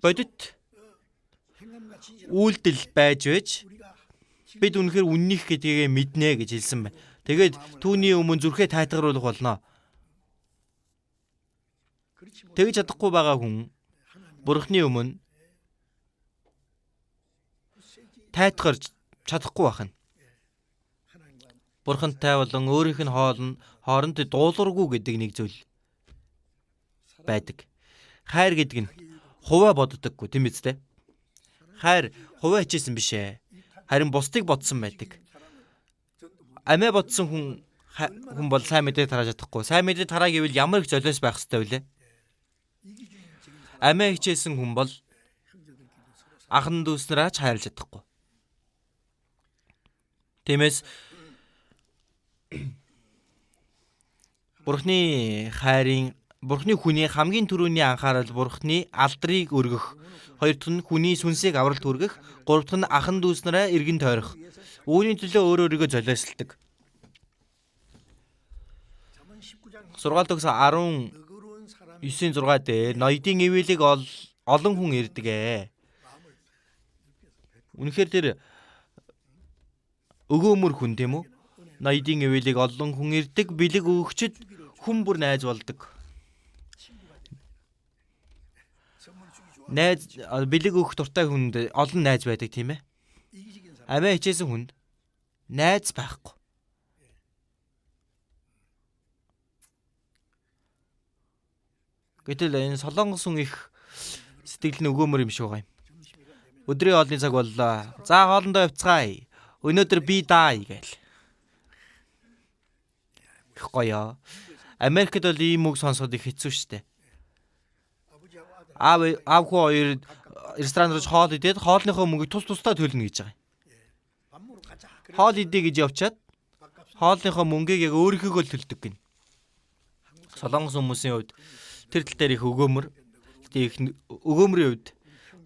бодит үйлдэл байж байж бид үнэхээр үннийх гэдгийг мэднэ гэж хэлсэн байна. Тэгээд түүний өмнө зүрхээ тайтгаруулах болно. Тэгж чадахгүй байгаа хүн Бурхны өмнө тайтгарч чадахгүй байх нь. Бурхантай болон өөрийнх нь хооронд дуулуургүй гэдэг нэг зүйл байдаг. Хайр гэдэг нь хуваа боддоггүй, тийм биз дээ? Хайр хуваа хичээсэн биш ээ. Харин бусдыг бодсон байдаг. Амиа бодсон хүн бол сайн мэдээ тарааж чадахгүй. Сайн мэдээ тараа гэвэл ямар их золиос байх ёстой вэ? Амиа хичээсэн хүн бол ахан дүүс нараа ч хайрлаж чадахгүй. Тиймээс Бурхны хайрын, Бурхны хүний хамгийн түрүүний анхаарал Бурхны алдрыг өргөх. Хоёр дахь нь хүний сүнсийг авралт хүргэх. Гурав дахь нь ахан дүүс нараа эргэн тойрох. Үүний төлөө өөр өөрийгөө золиослдог. Сургаал төгс 19-6 дээр ноёдын ивэлийг олон хүн ирдэг ээ. Үнэхээр тэр өгөөмөр хүн, тийм үү? Ноёдын ивэлийг олон хүн ирдэг, бэлэг өгөгчд хүн бүр найз болдог. Найз бэлэг өгөх дуртай хүнд олон найз байдаг, тийм ээ? Амиа хичээсэн хүнд найз байхгүй. Гэтэл энэ солонгос хүн их сэтгэл нь өгөөмөр юм шиг байгаа юм. Өдрийн хоолны цаг боллоо. За хоолндоо явцгаая. Өнөөдөр би даа гээл. Их гоё. Америкт бол ийм үг сонсоход их хэцүү шттэ. Аав хүү хоёр ресторан руу хоол идээд хоолныхоо мөнгийг тус тусдаа төлнө гэж байгаа юм. Хоол идэ гэж явчаад хоолныхоо мөнгийг яг өөрийнхөөгөө л төлдөг гин. Солонгос хүмүүсийн хувьд тэр тал дээр их өгөөмөр. Гэтэ их өгөөмрийн хувьд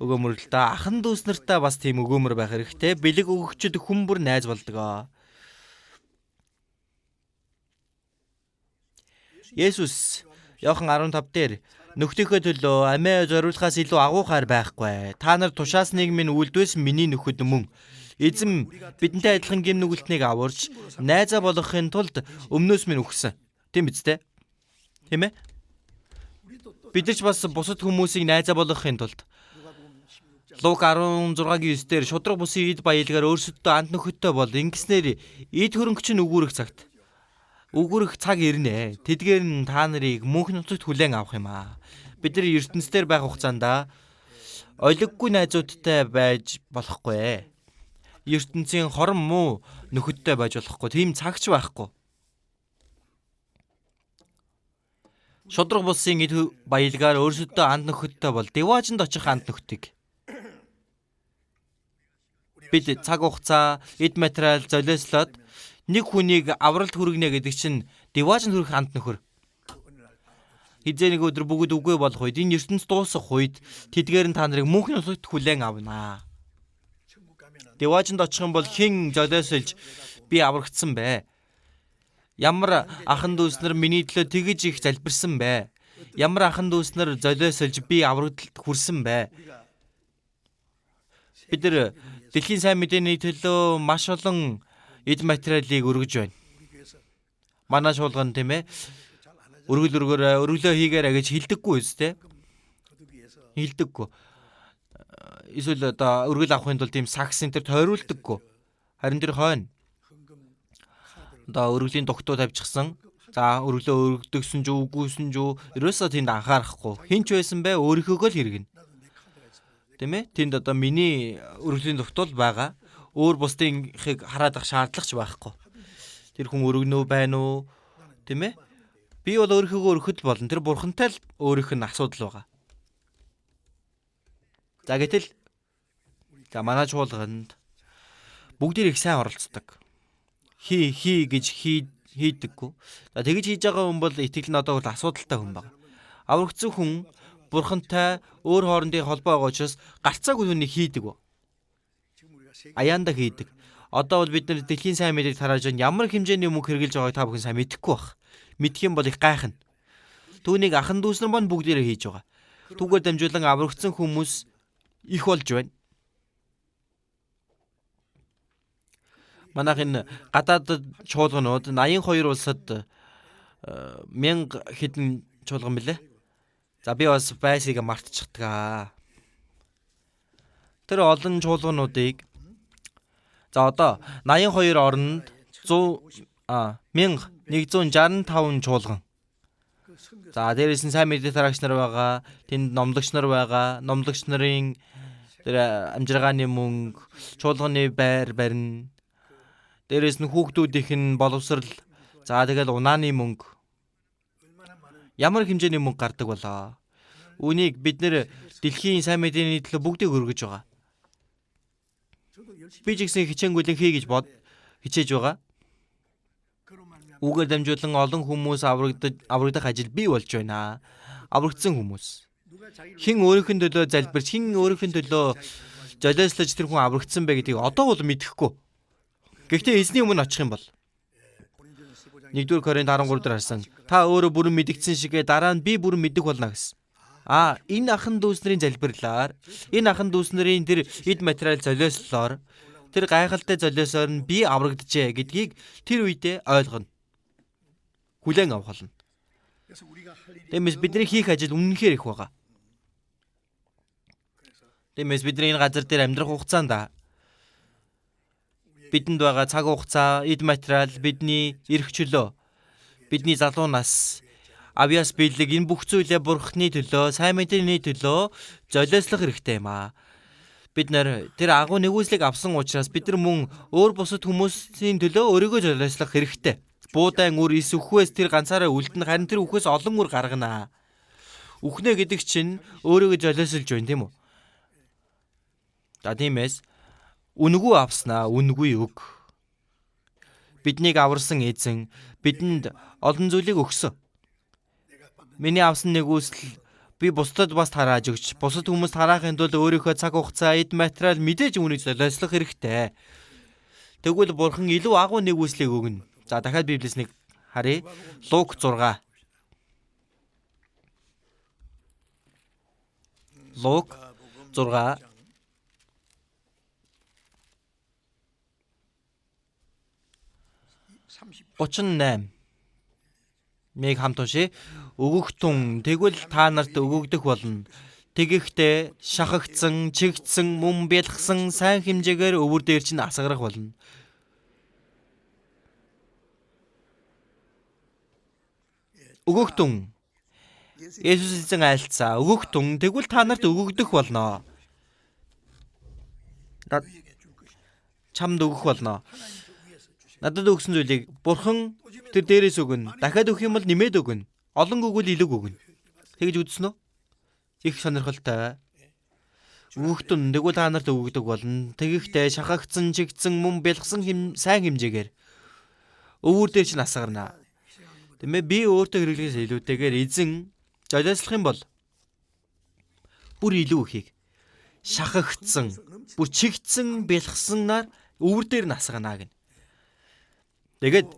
өгөөмөр л да. Ахан дүүс нартай бас тийм өгөөмөр байх хэрэгтэй. Бэлэг өгөгчд хүн бүр найз болдог. Есүс Иохан 15 дээр нөхдийнхөө төлөө амиа зориулахаас илүү агуу хайр байхгүй. Та нар тушаасныг минь үйлдвэс миний нөхөд мөн. Эзэн бидэнтэй адилхан гэм нүгэлтнийг аварч найзаа болгохын тулд өмнөөс минь үхсэн. Тийм биз дээ? Тийм ээ? Бид нар ч бас бусад хүмүүсийг найзаа болгохын тулд Лук 16-гийн 9 дээр шудраг бусын эд баялгаар өөрсөддөө анд нөхөдтэй бол ингэснээр эд хөрөнгө чинь үгүйрэх цагт үгүйрэх цаг ирнэ. Тэдгээр нь та нарыг мөнх нутагт хүлээн авах юм аа. Бид нар ертөнцийн байх хугацаанд олиггүй найзуудтай байж болохгүй. Ертөнцийн хорон муу нөхөдтэй байж болохгүй. Тийм цагч байхгүй. Шудраг бусын эд баялгаар өөрсөддөө анд нөхөдтэй бол диваажинд очих анд нөхдөг. Бид цаг хугацаа, эд материал золиослоод нэг хүнийг авралт хүргэнэ гэдэг чинь диваажинд хүрэх анд нөхөр. Хизээ нэг өдөр бүгд үгүй болох үед, энэ ертөнц дуусах үед тэдгээр нь та нарыг мөнх нутагт хүлээн авнаа. Диваажинд очих юм бол хэн золиослж би аврагдсан бэ? Ямар ахан дүүс нар миний төлөө тэгэж их залбирсан бэ? Ямар ахан дүүс нар золиослж би аврагдалд хүрсэн бэ? Бид нар дэлхийн сайн мэдээний төлөө маш олон эд материалыг өргөж байна. Манай чуулган, тийм ээ, өргөл өргөөрэй, өргөлөө хийгээрэй гэж хэлдэггүй үстэй. Хэлдэггүй. Эсвэл одоо өргөл авахын тулд тийм сакс энэ төр тойруулдаггүй. Харин тэр хойно одоо өргөлийн дугтуу тавьчихсан. За өргөлөө өргөдөгсөн ч үгүйсэн ч ерөөсөө тэнд анхаарахгүй. Хин ч байсан бэ өөрийнхөөгөө л хэрэгнэ. Тийм ээ? Тэнд одоо миний өргөлийн дугтуул байгаа. Өөр бусдынхыг хараад ах шаардлага ч байхгүй. Тэр хүн өргөнөө байна уу? Тийм ээ? Би бол өөрийнхөөгөө өргөхөд болно. Тэр бурхантай л өөрийнх нь асуудал байгаа. За гэтэл за манай чуулганд бүгдээр их сайн оролцдог. Хий хий гэж хийдэггүй. За тэгж хийж байгаа хүн бол итгэл нь одоо бол асуудалтай хүн байна. Аврагдсан хүн бурхантай өөр хоорондын холбоо байгаа учраас гарцаагүй түүнийг хийдэг. Аяанда хийдэг. Одоо бол бид нар дэлхийн сайн мэдээг тарааж ямар хэмжээний мөнгө хэрглэж байгааг та бүхэн сайн мэдэхгүй байх. Мэдэх юм бол их гайхна. Түүнийг ахан дүүс нар мань бүгдээрээ хийж байгаа. Түүгээр дамжуулан аврагдсан хүмүүс их болж байна. Манайх энэ гадаад чуулганууд 82 улсад 1000 хэдэн чуулган билээ. За би бас байсыг мартчихдаг. Тэр олон чуулгануудыг за одоо 82 оронд 1165 чуулган. За дээрээс нь сайн мэдээ тараагч нар байгаа, тэнд номлогч нар байгаа, номлогч нарын тэр амжиргааны мөнгө, чуулганы байр барина. Дээрээс нь хүүхдүүдийнх нь боловсрал, за тэгэл унааны мөнгө. Ямар хэмжээний мөнгө гардаг болоо. Үүнийг бид нэр дэлхийн сайн мэдээний төлөө бүгдийг өргөж байгаа. Би ч гэсэн хичээнгүйлэн хий гэж хичээж байгаа. Үүгээр дамжуулан олон хүмүүс аврагдах ажил бий болж байна. Аврагдсан хүмүүс. Хэн өөрийнх нь төлөө залбирч, хэн өөрийнх нь төлөө золиослож тэр хүн аврагдсан бэ гэдгийг одоо бол мэдэхгүй. Гэхдээ эзний өмнө очих юм бол 1-р Коринт 13 дээр харсан. Та өөрөө бүрэн мэдэгдсэн шигээ дараа нь би бүрэн мэдэх болно гэсэн. Энэ ахан дүүс нарын залбирлаар, энэ ахан дүүс нарын тэр эд материал золиослолоор, тэр гайхалтай золиосоор нь би аврагджээ гэдгийг тэр үедээ ойлгоно. Хүлээн авах болно. Тиймээс бидний хийх ажил үнэнхээр их байгаа. Тиймээс бидний энэ газар дээр амьдрах хугацаанд бидэнд байгаа цаг хугацаа, эд материал, бидний эрх чөлөө, бидний залуу нас, авьяас биелэг энэ бүх зүйлээ Бурхны төлөө, сайн мэдээний төлөө золиослох хэрэгтэй юм аа. Бид нар тэр агуу нэгүслийг авсан учраас бид нар мөн өөр бусад хүмүүсийн төлөө өөрийгөө золиослох хэрэгтэй. Буудаан үр эс үхвээс тэр ганцаараа үлдэнэ, харин тэр үхээс олон үр гаргана. Үхнэ гэдэг чинь өөрийгөө золиослж байна, тийм үү? За тиймээс үнэгүй авснаа үнэгүй өг. Биднийг аварсан эзэн бидэнд олон зүйлийг өгсөн. Миний авсан нэгүсэл би бусдад бас тарааж өгч, бусад хүмүүс тараахын тулд өөрийнхөө цаг хугацаа, эд материал мэдээж үүнийг золиослох хэрэгтэй. Тэгвэл Бурхан илүү агуу нэгүслийг өгнө. За дахиад Библиэс нэг харъя. Лук 6. Лук 6. 38. Мийг хамт уншъя. Өгөх тун тэгвэл та нарт өгөгдөх болно. Тэгэхдээ шахагдсан, чигдсэн, мөн бялхсан сайн хэмжээгээр өвөр дээр чинь асгарах болно. Өгөх тун. Есүс эзэн айлцаа. Өгөх тун тэгвэл та нарт өгөгдөх болно. Чамд өгөх болно. Надад өгсөн зүйлийг Бурхан тэр дээрээс өгнө. Дахиад өгөх юм бол нэмээд өгнө. Олон өгвөл илүү өгнө. Тэгж үзсэн үү? Их сонирхолтой. Өгөх тун тэгвэл та нарт өгөгдөг болно. Тэгэхдээ шахагдсан, чигдсэн, мөн бялхсан сайн хэмжээгээр өвөр дээр чинь асгарна. Тиймээ би өөртөө хэрэглээс илүүтэйгээр эзэн золиослох юм бол бүр илүү ихийг шахагдсан, бүр чигдсэн, бялхсанаар өвөр дээр нь асгана гэнэ. Тэгээд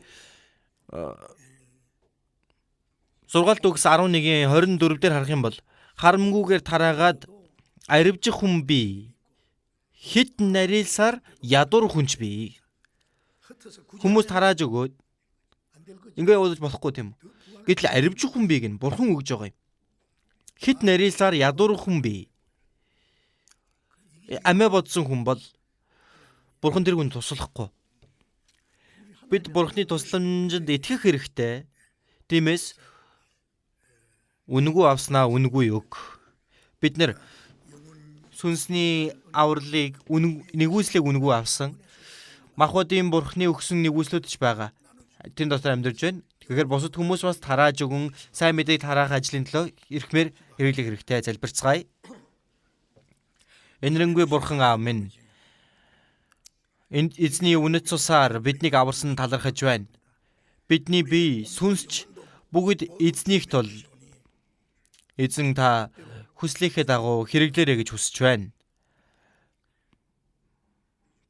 6 дүүгс 11-ийн 24 дээр харах юм бол харамгүйгээр тараагаад аривжих хүн би, хит нарилсаар ядуур хүнч би. Хүмүүс тарааж өгөөд ингээ явуулж болохгүй тийм үү? Гэтэл аривжих хүн би гэн Бурхан өгж байгаа юм. Хит нарилсаар ядуур хүн би. Амиа бодсон хүн бол Бурхан тэр хүн туслахгүй. Бид Бурханы тусламжинд итгэх хэрэгтэй. Тиймээс үнэгүй авснаа үнэгүй өг. Бид нэр сүнсний авралыг нэгүслийг үнэгүй авсан. Махбодын Бурханы өгсөн нэгүслүүд ч байгаа. Тэр дотор амьдарч байна. Тэгэхээр бусад хүмүүс бас тарааж өгөн сайн мэдээг тараах ажлын төлөө эрхмээр хэрэглэх хэрэгтэй. Залбирцгаая. Энэрэнгүй Бурхан аав минь, энд эзний үнэт цусаар биднийг аварсан талархаж байна. Бидний бие, сүнсч бүгд эзнийх тул эзэн та хүслийнхээ дагуу хэрэглээрэй гэж хүсэж байна.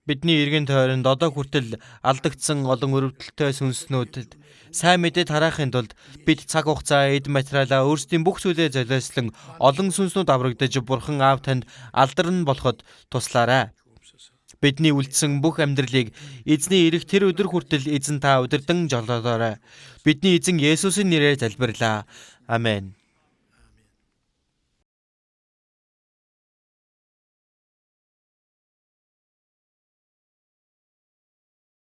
Бидний эргэн тойронд одоо хүртэл алдагдсан олон өрөвдөлтөй сүнснүүдэд сайн мэдээ тараахын тулд бид цаг хугацаа, эд материалаа, өөрсдийн бүх зүйлээ золиослон олон сүнснүүд аврагдаж Бурхан аав танд алдарн болоход туслаарай.
Бидний үлдсэн бүх амьдралыг эзний ирэх тэр өдөр хүртэл эзэн та удирдан жолоодоорой. Бидний эзэн Есүсийн нэрээр залбирлаа. Амен.